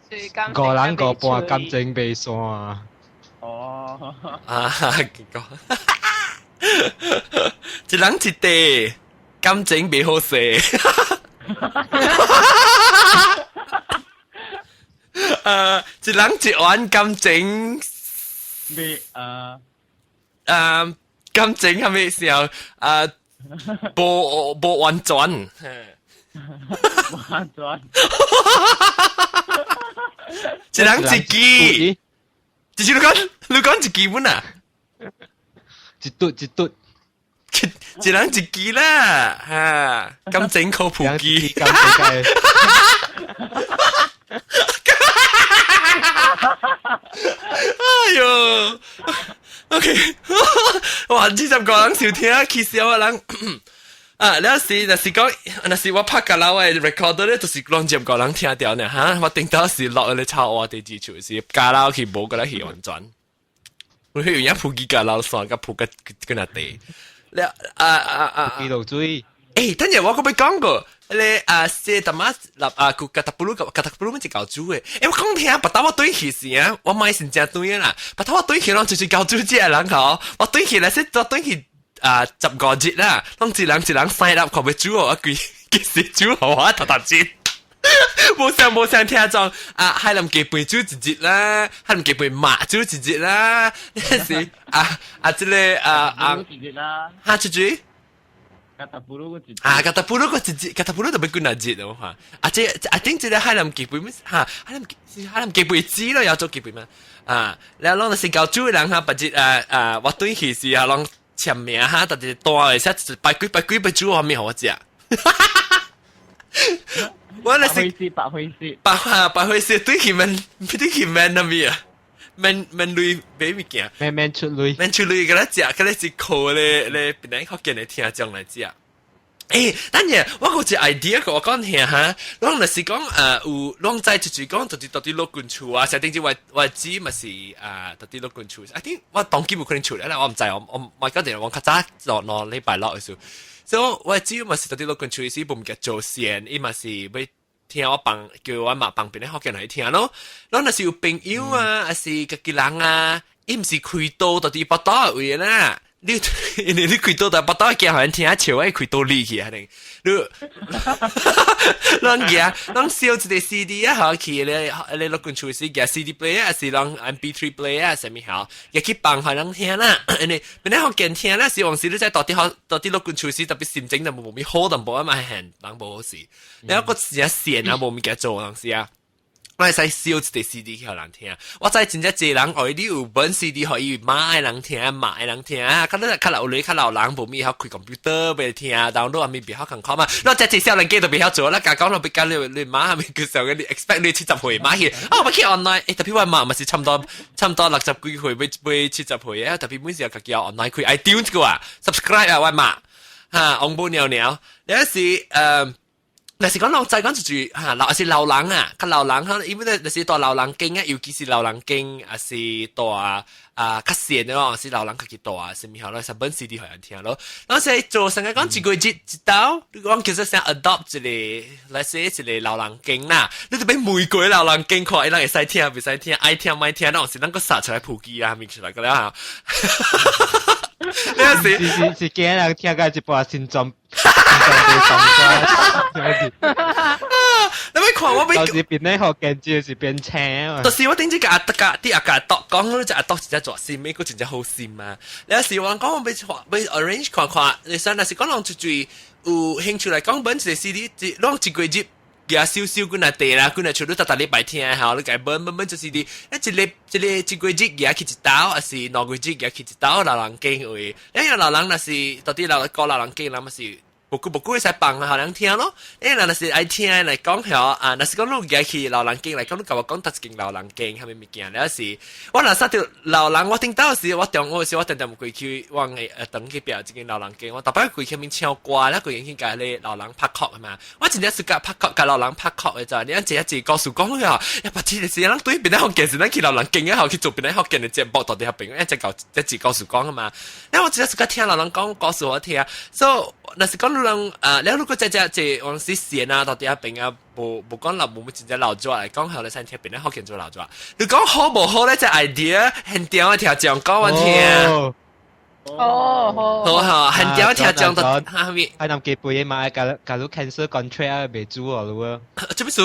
五人五半感情袂散。哦。啊，結果，一人一塊，感情袂好勢。一人一碗感情，未啊，啊，感情係咪時候啊？無無完全。完全。一人一支，就是你講，你講一支本啊？一嘟一嘟，一人一支啦，嚇，感情靠普及。感情。哎喲，OK，哇！20個人收聽，起笑啊人。啊，了是，若是講，若是我拍架佬的 recorder 咧，就是攏20個人聽著呢，哈！我頂到是落咧抄我地址處，是加佬去無個咧去完全。我去有影普及架佬線，甲普及幾若地。了啊啊啊！記錄水。欸，等陣我閣欲講過，咧啊，是淡仔立啊，佢格達布魯格達布魯咪是舊煮的。欸，我講聽，別當我對去時啊，我買是真對啦。別當我對去，攏就是舊煮這個人吼，我對去咧，是我對去啊15日啦，攏一人一人 sign up 看欲煮哦，啊佢其實煮予我頭頭日。無相無相聽眾啊，海南雞飯煮一日啦，海南雞飯馬煮一日啦，是啊啊，這個啊啊，一日啦，哈出去。加達布魯個一啊，加達布魯個一日，加達布魯就欲幾若日咯哈。啊，這啊頂這個海南雞飯咩？哈，海南海南雞飯煮咯，要做雞飯嘛。啊，然後攏是舊煮的人哈，別日啊啊，我對去時啊，攏簽名哈，特別大的，寫拜幾拜幾拜煮後面予我食。我那是白灰色，白哈白灰色對去免對去免那咩啊？免免鐳買物件，免免出鐳，免出鐳，佮咱食，佮咱是靠咧咧，邊個福建的聽眾來食。欸，等下我有一個 idea，我講聽哈，攏若是講有攏知就是講，就是到底落近厝啊，啥頂子我我姊嘛是啊，到底落近厝，I think 我當機無可能厝咧，我毋知，我我我講陣我較早落兩禮拜六的時候，所以我姊嘛是到底落近厝時，無物件做先，伊嘛是欲聽我放，叫我媽放邊個福建來聽咯。攏若是有朋友啊，還是家己人啊，伊毋是開刀到底腹肚的位啦。你因為你開刀但腹肚驚予人聽笑，愛開刀理去啊！你，攏舉攏燒一個 CD 啊，好去咧，咧落近厝時舉 CD player，還是攏 MP3 player 啥物好，舉去放予人聽啦。因為本來福建聽啦，是往時你在到底好，到底落近厝時特別心情就無咪好淡薄啊嘛，係人無好勢。然後個時啊線啊無物件做當時啊。我會使燒一個 CD 去予人聽，我知真正濟人愛你有本 CD 予伊媽的人聽，媽的人聽，較你較老女較老人無咪曉開 computer 欲聽，download 也咪袂曉共款嘛。你這濟少年家都袂曉做，咱家講落欲教你你媽係咪叫上個你 expect 你70歲媽去？啊，我去 online，欸，特別我媽嘛是差唔多60幾歲，欲欲70歲啊，特別每時家己 online 開 iTunes 個啊，subscribe 啊，我媽，哈，紅布尿尿，有時若是講老再講就是嚇，老是老人啊，較老人可能因為咧，就是蹛老人間啊，尤其是老人間，還是蹛啊較閒的咯，是老人家己蹛，啥物好咯，是本 CD 予人聽咯。咱是做成個講一個月一道，你講其實想 adopt 一個，來說一個老人間啦，你就欲每個老人間看，伊人會使聽，袂使聽，愛聽莫聽，那有時咱閣殺出來普及啊，咪出來個了嚇。你是是是是驚人聽到一半心臟心臟被放關。你欲看我欲到時變咧學鏡子是變青啊！就是我頂次共阿甲啲阿甲度講，你隻阿度真正大心，美國真正好心啊！你有時我講我欲欲 arrange 看看，你想若是講人最有興趣來講本一個 CD，攏一個月。舉少少幾若地啦，幾若厝你逐逐禮拜聽吼，你共本本本做 CD，一個一個一個月舉去一道，還是2個月舉去一道老人間位。因為老人若是到底老個老人間，人嘛是無久無久會使放予人聽咯。因為若是愛聽來講吼啊，若是講你舉去老人間來講，你共我講佗一間老人間啥物物件，了是我若煞著老人，我頂到時我中午時我定定過去往個轉去壁這間老人間，我逐擺過去面唱歌，了過去共彼個老人拍曲嘛。我真正是共拍曲，共老人拍曲的就，你按一一個故事講了，一把天時人對邊個福建是咱去老人間啊，去做邊個福建的節目，到底遐邊一隻舊一節故事講啊嘛。了我真正是共聽老人講故事我聽，所以若是講你人啊，了如果這這這往時線啊，到底遐邊啊，無無講老無真正老咗來講，後來先聽邊個福建做老咗。你講好無好咧？這 idea 很屌的聽眾講我聽。哦，好，好好，很屌聽眾都哈咪。海南雞背嘛，假假如 cancel contract 啊，袂煮哦，咯。做咩事？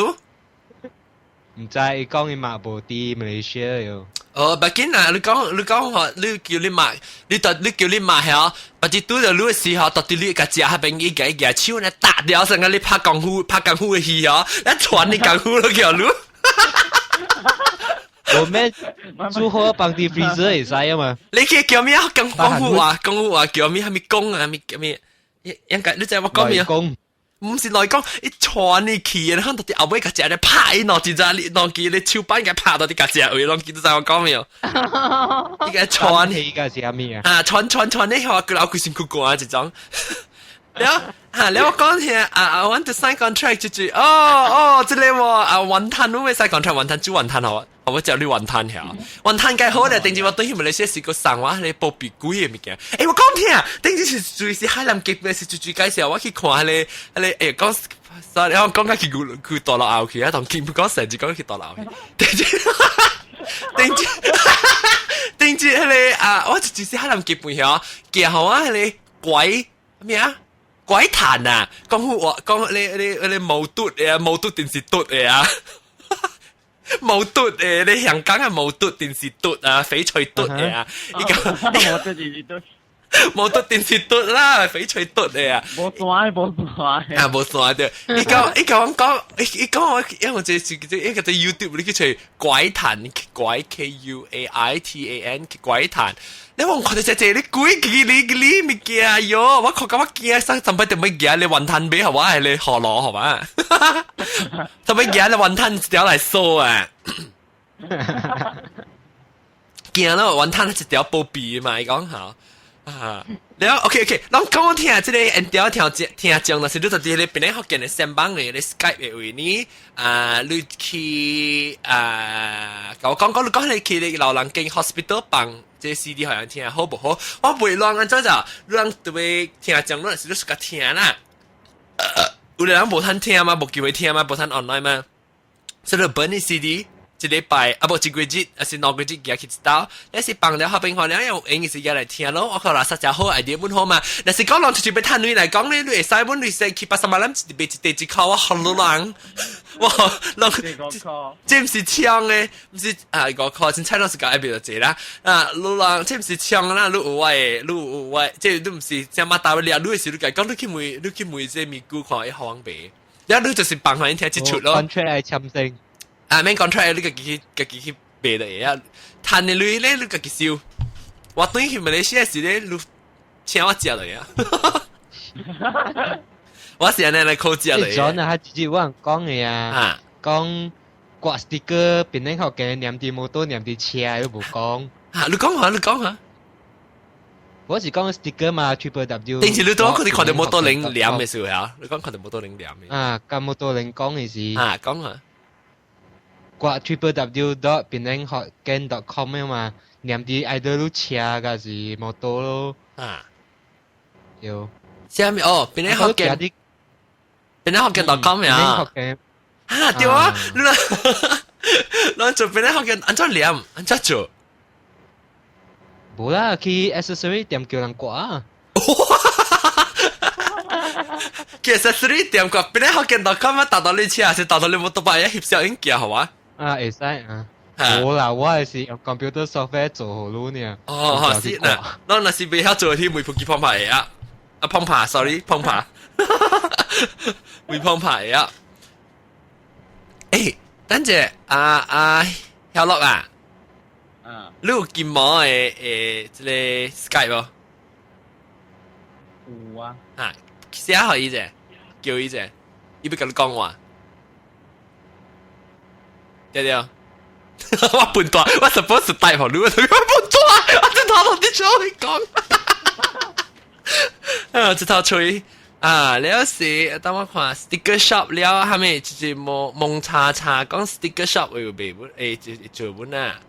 毋知伊講伊嘛無佇馬來西亞喲。哦，別緊啊！你講你講話，你叫你媽，你特你叫你媽係或者拄著你的時候，到底你共食彼邊伊共伊舉手呢打掉，成個你拍功夫拍功夫的戲哦，一傳你功夫都叫你。無咩煮好放佇 freezer 會使啊嘛？你去叫咩功功夫啊？功夫啊？叫咩？係咪功啊？咩叫咩？應該你知我講咩啊？功。毋是內功，伊傳你去，你看到佇後尾共食咧拍伊，兩真正你攏記你手板共拍到佇共食位，攏記得知我講沒有？伊共傳氣個是啥物啊？啊，傳傳傳你話佢老規身軀寒一種。了啊，了我講聽啊啊，I want to sign contract 就是哦哦，這個喎啊，雲吞你會使 contract 雲吞煮雲吞好啊，我叫你雲吞曉，雲吞該好咧。頂次我對去馬來西亞時個送我迄個保庇鬼的物件，欸，我講聽，頂次是就是海南雞是最最介紹，我去看彼個彼個欸講，sorry，我講甲去去大陸後去啊，同見不講成日講去大陸後去，頂次頂次頂次彼個啊，我就是海南雞飯曉，寄予我彼個鬼咩啊？鬼壇啊！講話講你你你毛嘟嘅毛嘟電視嘟嘅啊，毛嘟嘅你香港嘅毛嘟電視嘟啊，翡翠嘟嘅啊，伊個毛嘟電視嘟，毛嘟電視嘟啦，翡翠嘟嘅啊，無線無線啊，無線對，伊講伊講講伊講我因為這是這一個這 YouTube 你去揣怪談怪 KUAITAN 怪談。你話看到這這你鬼記你你物件喲，我看到我驚，上上擺就欲舉你雲吞麵，好嘛？係你河螺好嘛？特別舉你雲吞一條來掃啊！驚咯，雲吞一條薄皮嘛，伊講好啊。了 OK OK，攏講我聽這個因條聽聽講，若是你佇佇咧檳城福建的暹芭的咧 Skype 的位呢啊，你去啊，共我講講你講你去咧老人間 hospital 放這 CD 好像聽好無好？我袂亂按怎就，你人特別聽講，你是你自家聽啦。有的人無通聽嘛，無機會聽嘛，無通 online 嘛，所以你本的 CD。一禮拜啊，無一個月，還是兩個月舉去一道，你是放了後邊看了有閒的時間來聽咯。我看垃圾誠好，idea 本好嘛。若是講人出去欲趁鐳來講咧，你會使阮你使去巴沙馬蘭一賣一地一箍，我予你人，我人這毋是搶的，毋是啊5箍，凊彩攏是共愛賣就濟啦。啊，你人這毋是搶啦，你有我的，你有我的，這你毋是這麼大不了，你的時你共講，你去問，你去問這咪姑看伊予阮賣，了你就是放予𪜶聽這出咯。 contract 愛簽證。啊，免 contract 你家己去家己去賣就會啊。趁的鐳咧，你家己收。我轉去馬來西亞時咧，你請我食落啊。我是按呢來靠食落。 John 啊，他直接我講的啊，講掛 sticker 檳城福建黏佇摩托黏佇車都無講。啊，你講下，你講下。我是講 sticker 嘛，triple W。定是你拄看看到摩托輪黏的時候啊？你講看到摩托輪黏的。啊，甲摩托輪講的是。啊，講下。掛 www.penanghokkien.com 嘛，黏佇 either 你車抑是摩托咯。啊，對。啥物？哦，檳城福建，檳城福建 .com 呀。啊，對啊，你啦，咱做檳城福建按怎黏？按怎做？無啦，去 accessory 店叫人掛啊。去 accessory 店掛，檳城福建 .com 啊，搭到你車，還是搭到你摩托把一翕相影鏡，好嘛？啊，會使啊。無啦，我係是用 computer software 做予你呢。哦，是啦，咱若是袂曉做，去問飛機碰牌啊，啊碰牌，sorry，碰牌，問碰牌啊。欸，等陣，啊啊，曉樂啊，你有金毛的的這個 Skype 無？有啊。啊，寫予伊者，叫伊者，伊欲共你講話。對對，我笨蛋，我 suppose 帶予你，我笨蛋，我這頭都佇出去講，啊，這頭吹啊，了是，等我看 sticker shop 了，後面就是蒙蒙查查講 sticker shop 會賣本，欸，做做本啊，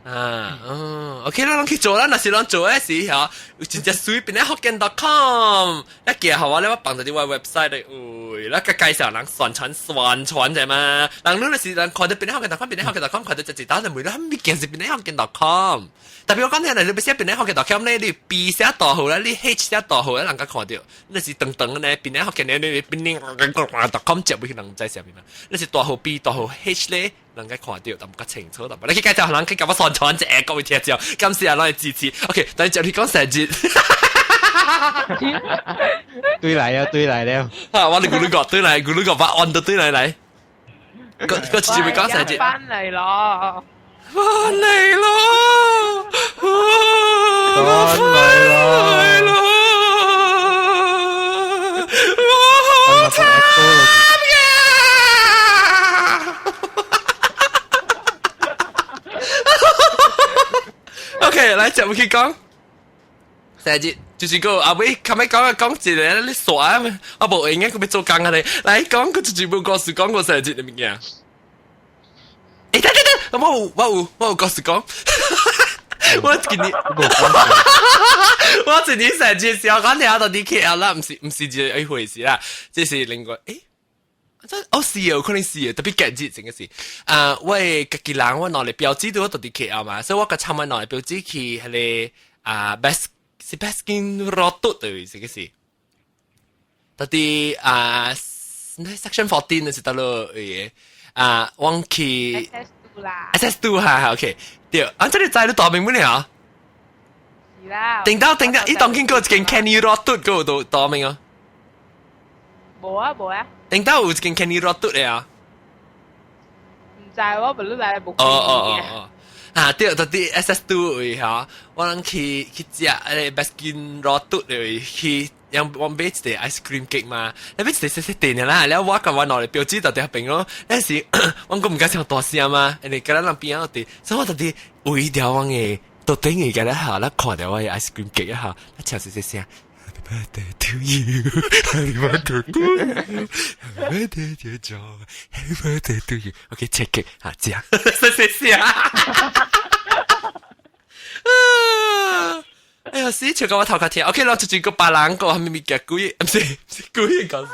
啊，嗯，OK 啦，攏去做啦，若是攏做的時候，有真正水檳城福建 .com，一寄予我咧，我放佇我 website 咧，有，啦，個介紹人宣傳宣傳啫嘛。人你是人看到檳城福建 .com，檳城福建 .com 看到就一單就問你，物件是檳城福建 .com。特別我講聽嚟，你欲寫檳城福建 .com 咧，你 B 寫大號咧，你 H 寫大號咧，人家看到，你是長長咧，檳城福建咧，你檳城 .com 接入去人毋知啥物嘛。你是大號 B 大號 H 咧，人家看到，但毋較清楚。但你去介紹人去共我宣傳一下，各位聽眾，感謝咱的支持。OK，但係就你講生日。對來啊，對來了。哈！我哋咕嚕個對來，咕嚕個把按到對來來。個個直接會講生日。翻嚟咯！翻嚟咯！翻嚟咯！我好慘嘅！OK，來接去講。生日就是個阿尾，琴日講啊講一個，你傻啊！我無閒嘅，佢欲做工啊你。來講個就是無故事講過生日的物件。欸，等等等，我有我有我有故事講。我今年我一年生日時候講聽到啲 KL 啦，毋是一回事啦，這是另外欸。這哦是哦，可能是特別感激這個是。啊，我家己人我兩个表姊都佇 KL 嘛，所以我佮參我兩个表姊去彼個啊 Best 是 Baskin Robbins 對，這個是。到底啊，Section 14 是佗落位啊，我去 SS 2 啦，SS 2 哈，OK，對，啊，這裡知你大名乜了？是啦。頂到頂到，伊當見過一間 Kenny Robbins 嗰度大名啊？無啊無啊。頂到有一間 Kenny Robbins 的啊？毋知我無你來無。哦哦哦哦。啊，對，到佇 SS 2 位吼，我人去去食彼個 Baskin Robbins 位去，讓我買一個 ice cream cake 嘛，你買一個細細店的啦，了我佮我兩个表姊就佇彼邊咯，那時我閣毋敢唱大聲嘛，因為佮咱人邊仔佇，所以我就佇圍著阮的桌頂下佮咧下，咱看著我的 ice cream cake 下，咱唱細細聲。Happy birthday to you, Happy birthday to you, Happy birthday to Joe, Happy birthday to you. OK, check it，好，這樣，細細聲。啊！哎呀，死笑到我頭殼痛。OK，我出去個別人個係咪物件鬼？毋是，毋是鬼講事。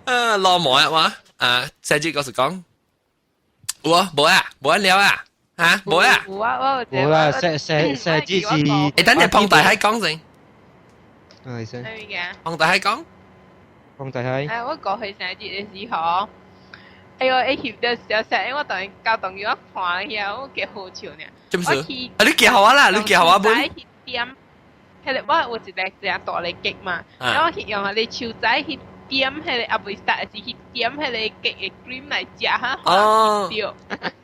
啊，老毛啊，我啊，細節告訴講，有啊，無啊，無啊了啊，嚇，無啊。有啊，我有。無啦，細細細節是。欸，等陣放大海講先。係先。咩物件？放大海講。放大海。哎，我過去生日的時候，哎呦，會翕著小小，因為我當交朋友我看起來我幾好笑呢。做咩事？啊，你寄予我啦，你寄予我本。去點，彼個我有一個誠大个 cake 嘛，然後我去用彼个手仔去點彼个啊，袂使，是去點彼个 cake 的 cream 來食哈。哦。對。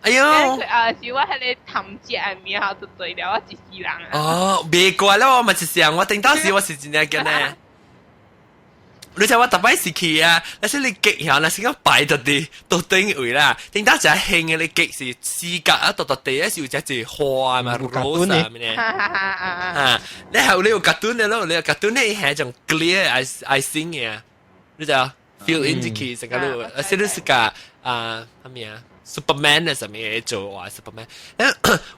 哎呦。啊，是我彼个貪食的名後就對了，我一世人啊。哦，袂怪了，我嘛是想，我頂當時我是真正驚呢。你知我逐擺是去啊，若是你 cake 遐，若是講擺佇佇桌頂位啦，頂當一興的你 cake 是四角啊，獨獨地啊是有隻一花嘛，rose 啊咩呢？啊，你後你有夾斷的咯，你有夾斷的係種 clear icing 嘅啊，你知啊？fill in 進去成個路，啊，是你是個啊，啥物啊？Superman 啊，啥物做哇？Superman，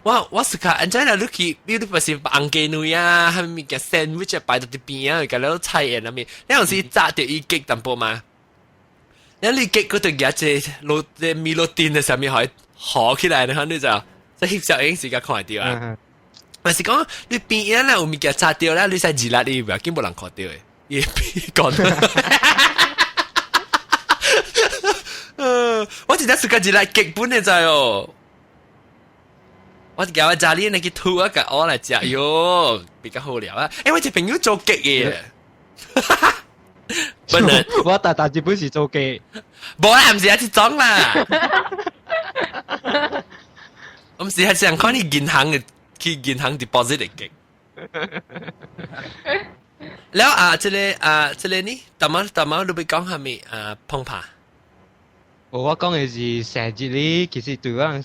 我我是看，按怎啦？你去，你不是紅雞卵啊，啥物件 sandwich 擺佇邊啊，共了菜園那邊，你有時炸著伊 cake 淡薄嘛？你你 cake 嗰度夾隻羅隻米洛丁的啥物可以合起來的，你知道？這翕相影時間看會著啊。還是講你邊仔咧有物件炸著咧，你使熱力你袂要緊，無人看著的，伊邊講。我真正是個熱力極本的知哦。我叫我家裡那去吐啊，共我來食喲，比較好料啊。欸，我一朋友做 cake 的，不能。我大大日本是做 cake，無啦，毋是啊，這種啦。毋是係想看你銀行的去銀行 deposit 的 cake。了啊，這個啊，這個呢，大媽大媽，你欲講啥物啊？碰拍。我講的是生日哩，其實對我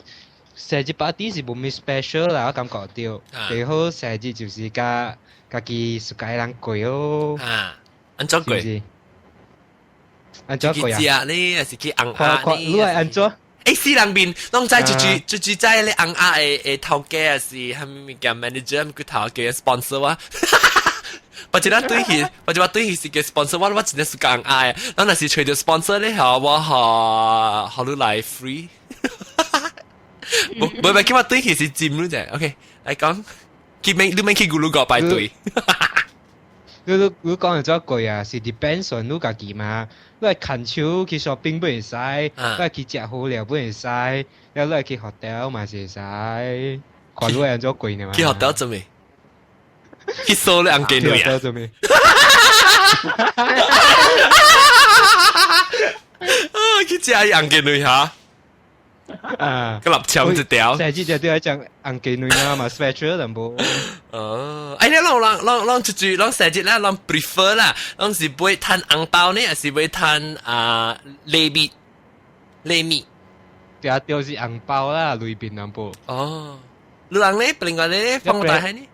生日 party 是無咩 special 啦，我感覺到。最好生日就是佮家己喜歡人過哦。啊，按怎過？按怎過啊？去食呢，還是去紅鴨呢？你會按怎？欸，死人面，攏知一句，一句知咧紅鴨的的頭家還是啥物物件 manager，佢頭家 sponsor 我。或者咱對去，或者我對去是個 sponsor，我真係是講愛。咱若是揣著 sponsor 咧，嚇我予予你來 free。無無無，叫我對去是佔你啫。OK，來講，去免你免去咕嚕個排隊。你講咗一句啊，是 depends on 你家己嘛。你係牽手去 shopping 不會使，你係去食好料不會使，你係去 hotel 嘛是會使。看你係做貴呢嘛？去 hotel 做咩？去掃你紅雞女啊？做咩？啊！去食紅雞女嚇？啊！個立腸一條。成日就對講紅雞女啊嘛，special 淡薄。哦，哎，你攏攏攏攏一句，攏生日啦，攏 prefer 啦，攏是買趁紅包呢，還是買趁啊禮物？禮物？對啊，就是紅包啦，裏邊淡薄。哦，你人咧，另外咧，放大海呢？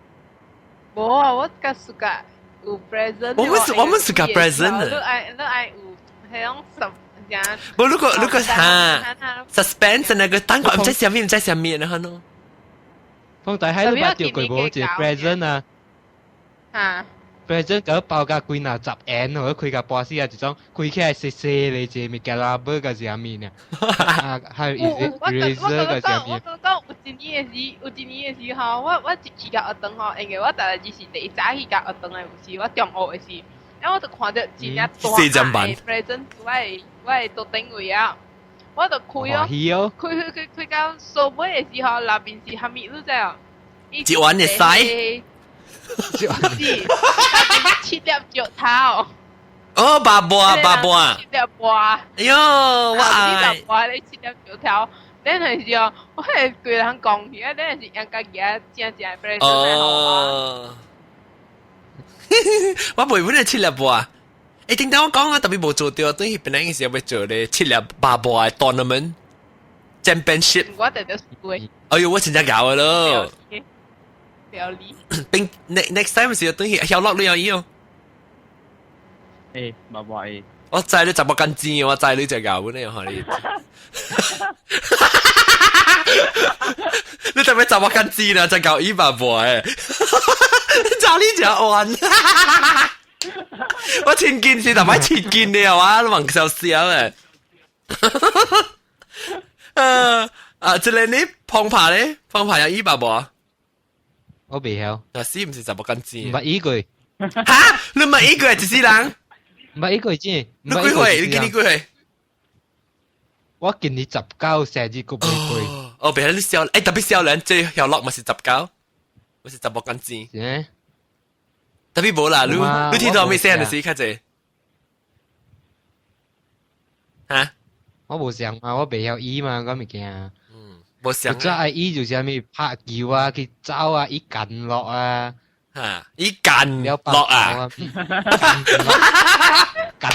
無啊，我較 suka 有 present。我們 suka present。你愛有係種什？無如果哈 suspense 那個等佢唔知啥物，唔知啥物，然後呢？放大海都捌著過無一個 present 啊？嚇！present 嗰包甲幾若十円，或者開甲半死啊，一種開起來細細咧，一個物件啦，無個是啥物呢？啊，還有 eraser 個啥物？我講有一年的時，有一年的時候，我一去到學堂吼，因為我逐日是第一早去到學堂的，有時我中學的時，然後我就看到真正大的 present 我的桌頂位啊，我就開哦，開開開開到收尾的時候，內面是蝦米？你知哦？一碗的屎。是，七粒石頭。哦，白筊白筊。七粒筊。哎喲，我愛。七粒筊，你七粒石頭。你那時候，我係規人講起，啊，你是養家己啊，正正的 present 哦。我袂本來七粒筊。欸，頂當我講啊，特別無做到，等於本來是要做咧七粒白筊的 tournament championship。我特別輸。哎喲，我真正搞的咯。料理。並 next time 是等於曉落你有伊哦。欸，白筊。我知你十八斤錢，我知你就搞你嚇你。你特別十八斤錢啦，就搞伊白筊。查你就玩。我前件是特別前件你係嘛？你問笑笑誒。啊啊！這個你碰牌咧，碰牌有伊白筊。我未曉。啊，是毋是十八斤錢？毋捌伊過。哈？你毋捌伊過一世人？毋捌伊過錢。你幾歲？你今年幾歲？我今年19，生日閣未過。哦，別你少，欸，特別少年，這曉落嘛是19，嘛是十八斤錢。是特別無啦，你聽到咩聲就是較濟？哈？我無想嘛，我袂曉醫嘛，我物件。嗯，無想。我最愛醫就是啥物拍球啊，去走啊，伊幹落啊。哈！伊幹落啊！幹。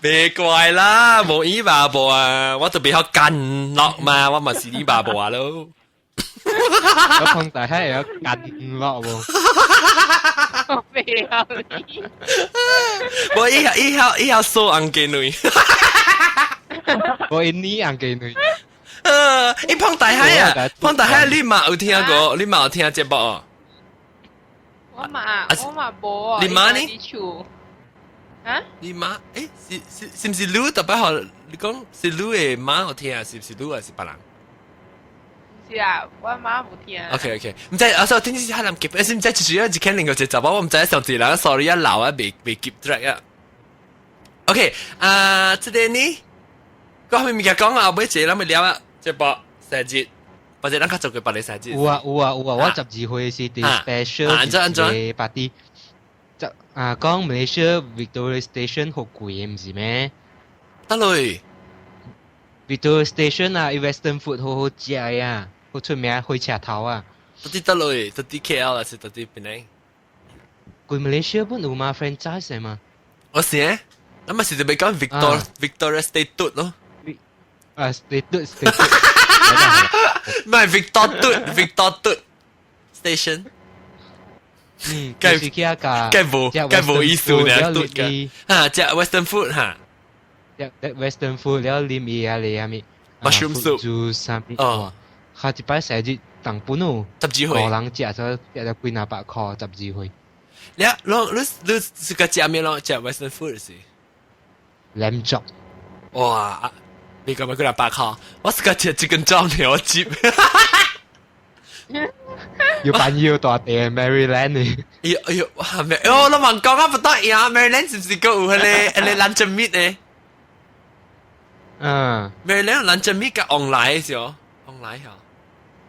別怪啦，無伊爸爸啊，我就袂曉幹落嘛，我嘛是你爸爸咯。我碰大海會曉幹落無？我袂曉你。我伊曉掃紅雞卵。我因你紅雞卵。伊碰大海啊，碰大海你嘛有聽過？你嘛有聽節目哦？我嘛無。你媽呢？啊？你媽？欸，是毋是你特別好？你講是你的媽有聽，是毋是你還是別人？是啊，我媽無聽。 OK OK，毋知啊，所以聽是海南結，是毋知就是一間另外一個查某，我毋知上一人，sorry 啊，老啊，未 keep track 啊。OK，啊，這個呢，講咩物件講啊？後尾一個咱咪聊啊，這部生日，或者咱較做過別個生日。有啊有啊有啊，我12歲是佇 special 按怎按怎 party，就啊講 Malaysia Victoria Station 好貴，毋是咩？得嘞，Victoria Station 啊，伊 Western food 好好食啊。好出名火車頭啊！到底得嘞，到底 KL 還是到底檳城？規馬來西亞本有嘛 franchise 嘛？我是誒，那咪是就咪講 Victoria State 咯。啊，State State，唔係 Victor Victor Station。嗯，該該無意思呢，嘟嘅。嚇，食 Western food 嚇。食 Western food 了，啉伊啊咧啥物？Mushroom soup。煮啥物？哦。下一擺生日當本哦， 12歲，個人食咗食咗幾若百塊，12歲。你你你是個食咩咯？食 Western food 是？ Lamb chop。哇！你咁樣幾兩百塊？我是個食 chicken chop 呢，我接。要扮要大地 Maryland 呢？哎呦哎呦，哇！咩？哦，我問講啊，不得呀！Maryland 是唔是個有彼個 luncheon meat 呢？嗯。 Maryland luncheon meat 甲 online 是哦，online 嚇。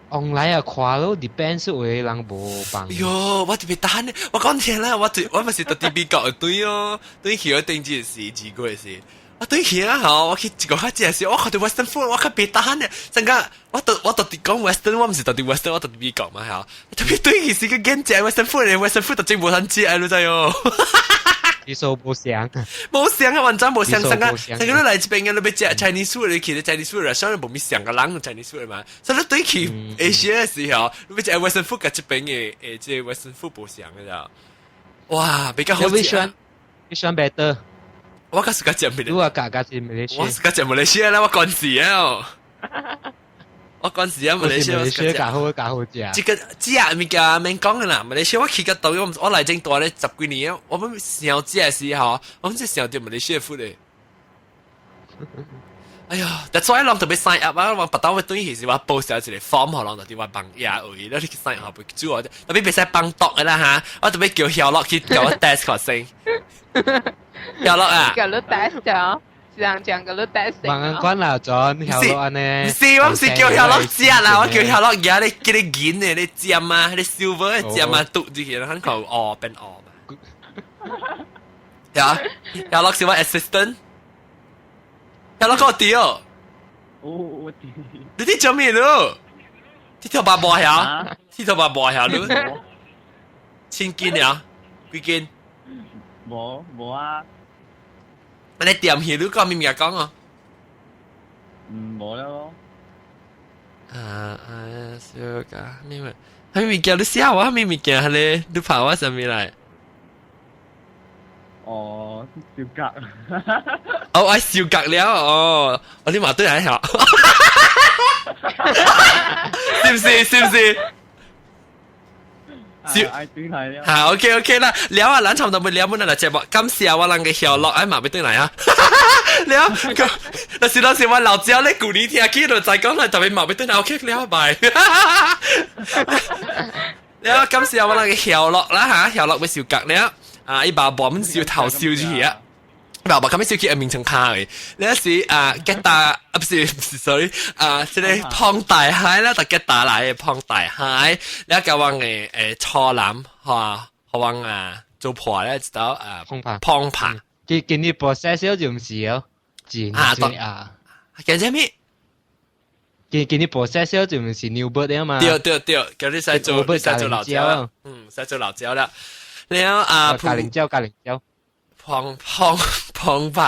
online 啊，看咯，depends 有的人無放。哎喲，我特別等呢，我講聽啦，我對我咪是特別美國對哦，對去我頂住是2個月是。我對去啊吼，我去一個較食時，我看到 Western food，我較別等呢。成個我特別講 Western，我唔是特別 Western，我特別美國嘛嚇。特別對去是個見食 Western food，Western food 就真無通食，你知哦。你說無相，無相啊，完全無相。成個成個你來這邊嘅，你欲食 Chinese food，你去 Chinese food restaurant 無咪相個人 Chinese food 嘛。所以你對去 Asia 嘅時候，你欲食 Western food，佮這邊嘅這 Western food 無相嘅咋。哇，比較好食。 Which one? Which one better？我較是較食咩？你話價格是馬來西亞？我是較食馬來西亞啦，我慣時啊。我慣時啊，馬來西亞。馬來西亞較好較好食。這個食物件免講啦，馬來西亞我去個到，我來這大咧十幾年，我們想食的時候，我們只想到馬來西亞 food 咧。哎呀，但所以人特別 sign up 啊，我別當我對起是我 post 一個 form 予人，就佇我網頁位，你去 sign up 主要特別袂使幫毒的啦哈，我特別叫曉樂去叫我 test 看先。曉樂啊！叫你 test 咗，是人講叫你 test。慢慢講啦，John，曉樂安呢？唔是，我唔是叫曉樂食啦，我叫曉樂舉你叫你銀的，你尖啊，你 silver 的尖啊，篤入去，咱看哦變哦嘛。呀，曉樂是我 assistant。曉樂個弟哦。哦，我弟。你佇做咩咯？鐵頭髮磨下，鐵頭髮磨下你。千斤了，幾斤？無無啊！你點去你講咩物件講啊？嗯，無了咯。啊啊，小噶咩物？啥物件你寫我？啥物件咧？你拍我啥物來？哦，燒格。哦，我燒格了哦，我你嘛對來下，是不是？是不是？燒愛對來了。嚇，OK OK 啦，了啊，咱差不多要了本來節目，感謝我人嘅曉樂，哎嘛欲轉來啊。了，若是當時我老椒咧舊年聽起就再講啦，特別嘛欲轉來，OK 了，拜。了，感謝我人嘅曉樂啦嚇，曉樂欲燒格了，啊，伊把我們燒頭燒住去啊。爸爸咁樣燒起名稱卡嘅，你一時啊，吉打啊，不是不是，sorry 啊，這個胖大海啦，就吉打來嘅胖大海，你教我嘅初男嚇，學我啊做婆咧，知道啊，胖爬胖爬，見見你 process 就唔是哦，啊，啊，見啥物？見見你 process 就唔是 new bird 啊嘛，對對對，叫你使做你使做老椒，嗯，使做老椒啦，然後啊，加零椒加零椒。胖胖胖爬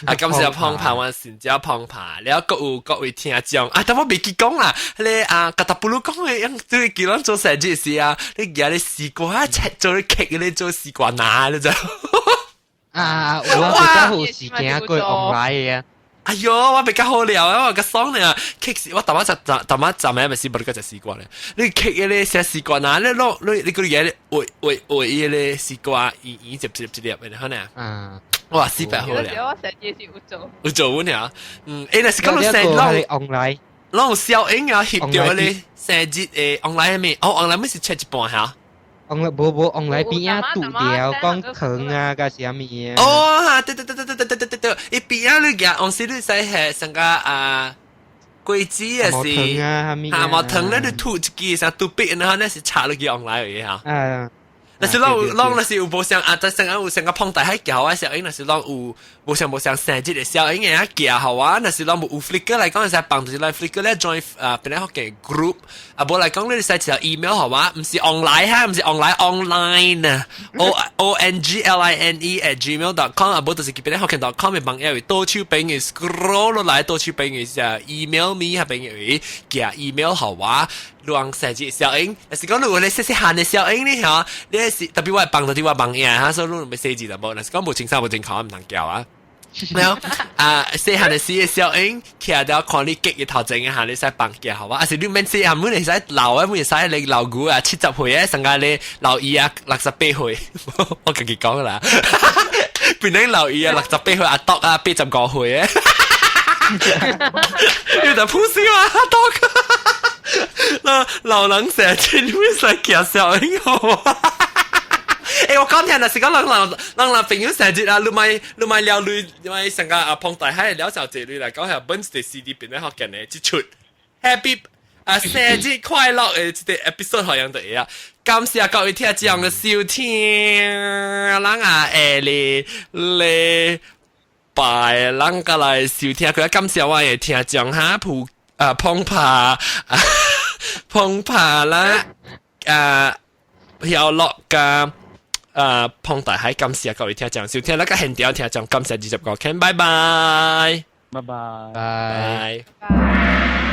啊！今時胖爬完善椒胖爬，了各有各位聽眾啊！但我未記講啦，你啊，格達布魯講嘅，樣對叫咱做生日時啊，你舉你絲瓜切做你 cake，你做絲瓜拿你就啊！我比較好時間過 online 嘅。哎喲，我比較好料啊！我較爽呢，cake 我淡仔食淡仔昨暝咪是無你個食絲瓜咧。你 cake 咧食絲瓜拿，你攞你你個嘢畫畫畫伊個絲瓜圓圓一粒一粒的，可能。嗯。哇，四百好料。我成日是有做。有做阮爾，嗯，欸，若是講你生攏 online，攏有效應啊，翕著咧生日的 online 咩？哦，online 咪是切一半嚇。 online 無無 online 邊仔拄掉講糖啊，甲啥物啊？哦，對對對對對對對對對，伊邊仔你夾，往時你使係成個啊果子也是，啊，毛糖咧，你吐一支啥拄筆，然後咧是插落去 online 嘅嚇。啊。若是攏攏若是有無像啊，但成有成個胖大海橋啊，小英若是攏有無像無像生日的小英嘅啊，橋好啊，若是攏無有 Flickr 來講，會使放就是來 Flickr 咧 join 啊，本來學嘅 group 啊，無來講你使一條 email 好啊，毋是 online 哈，毋是 online online 啊，ongline@gmail.com 啊，無就是本來學嘅 .com 嘅網頁位倒手邊嘅 scroll 落來，倒手邊嘅是 email me 下邊嘅寄 email 好啊。亂生日小英，若是講如果你細細漢的小英呢嚇，你是特別我會幫到啲我網頁哈，所以你咪寫字就無。若是講無清楚無正確，毋通叫啊。了啊，細漢的時的小英，徛了看你結嘅頭前嘅下，你使放假好嘛？啊是你免細漢，每會使老啊，每會使你老牛啊，70歲啊，上個你老伊啊68歲，我家己講啦。變成老伊啊68歲，阿篤啊85歲啊，有點撲死嘛阿篤。那老人成日會使徛小英好嘛？欸，我講聽啦，是講人人人人朋友生日啊，你莫撩女，你莫成個啊彭大海撩小姐女來講下本地 CD 變咧學緊的，一出 Happy 啊生日快樂的這個 episode 好像就會啊。感謝各位聽眾的收聽，咱啊下禮禮拜咱過來收聽，佢感謝我的聽眾哈，蒲啊碰拍啊碰拍啦啊曉樂加。啊，彭大海感謝各位聽眾收聽，那個現場聽眾感謝25個，拜拜，拜拜，拜拜。拜。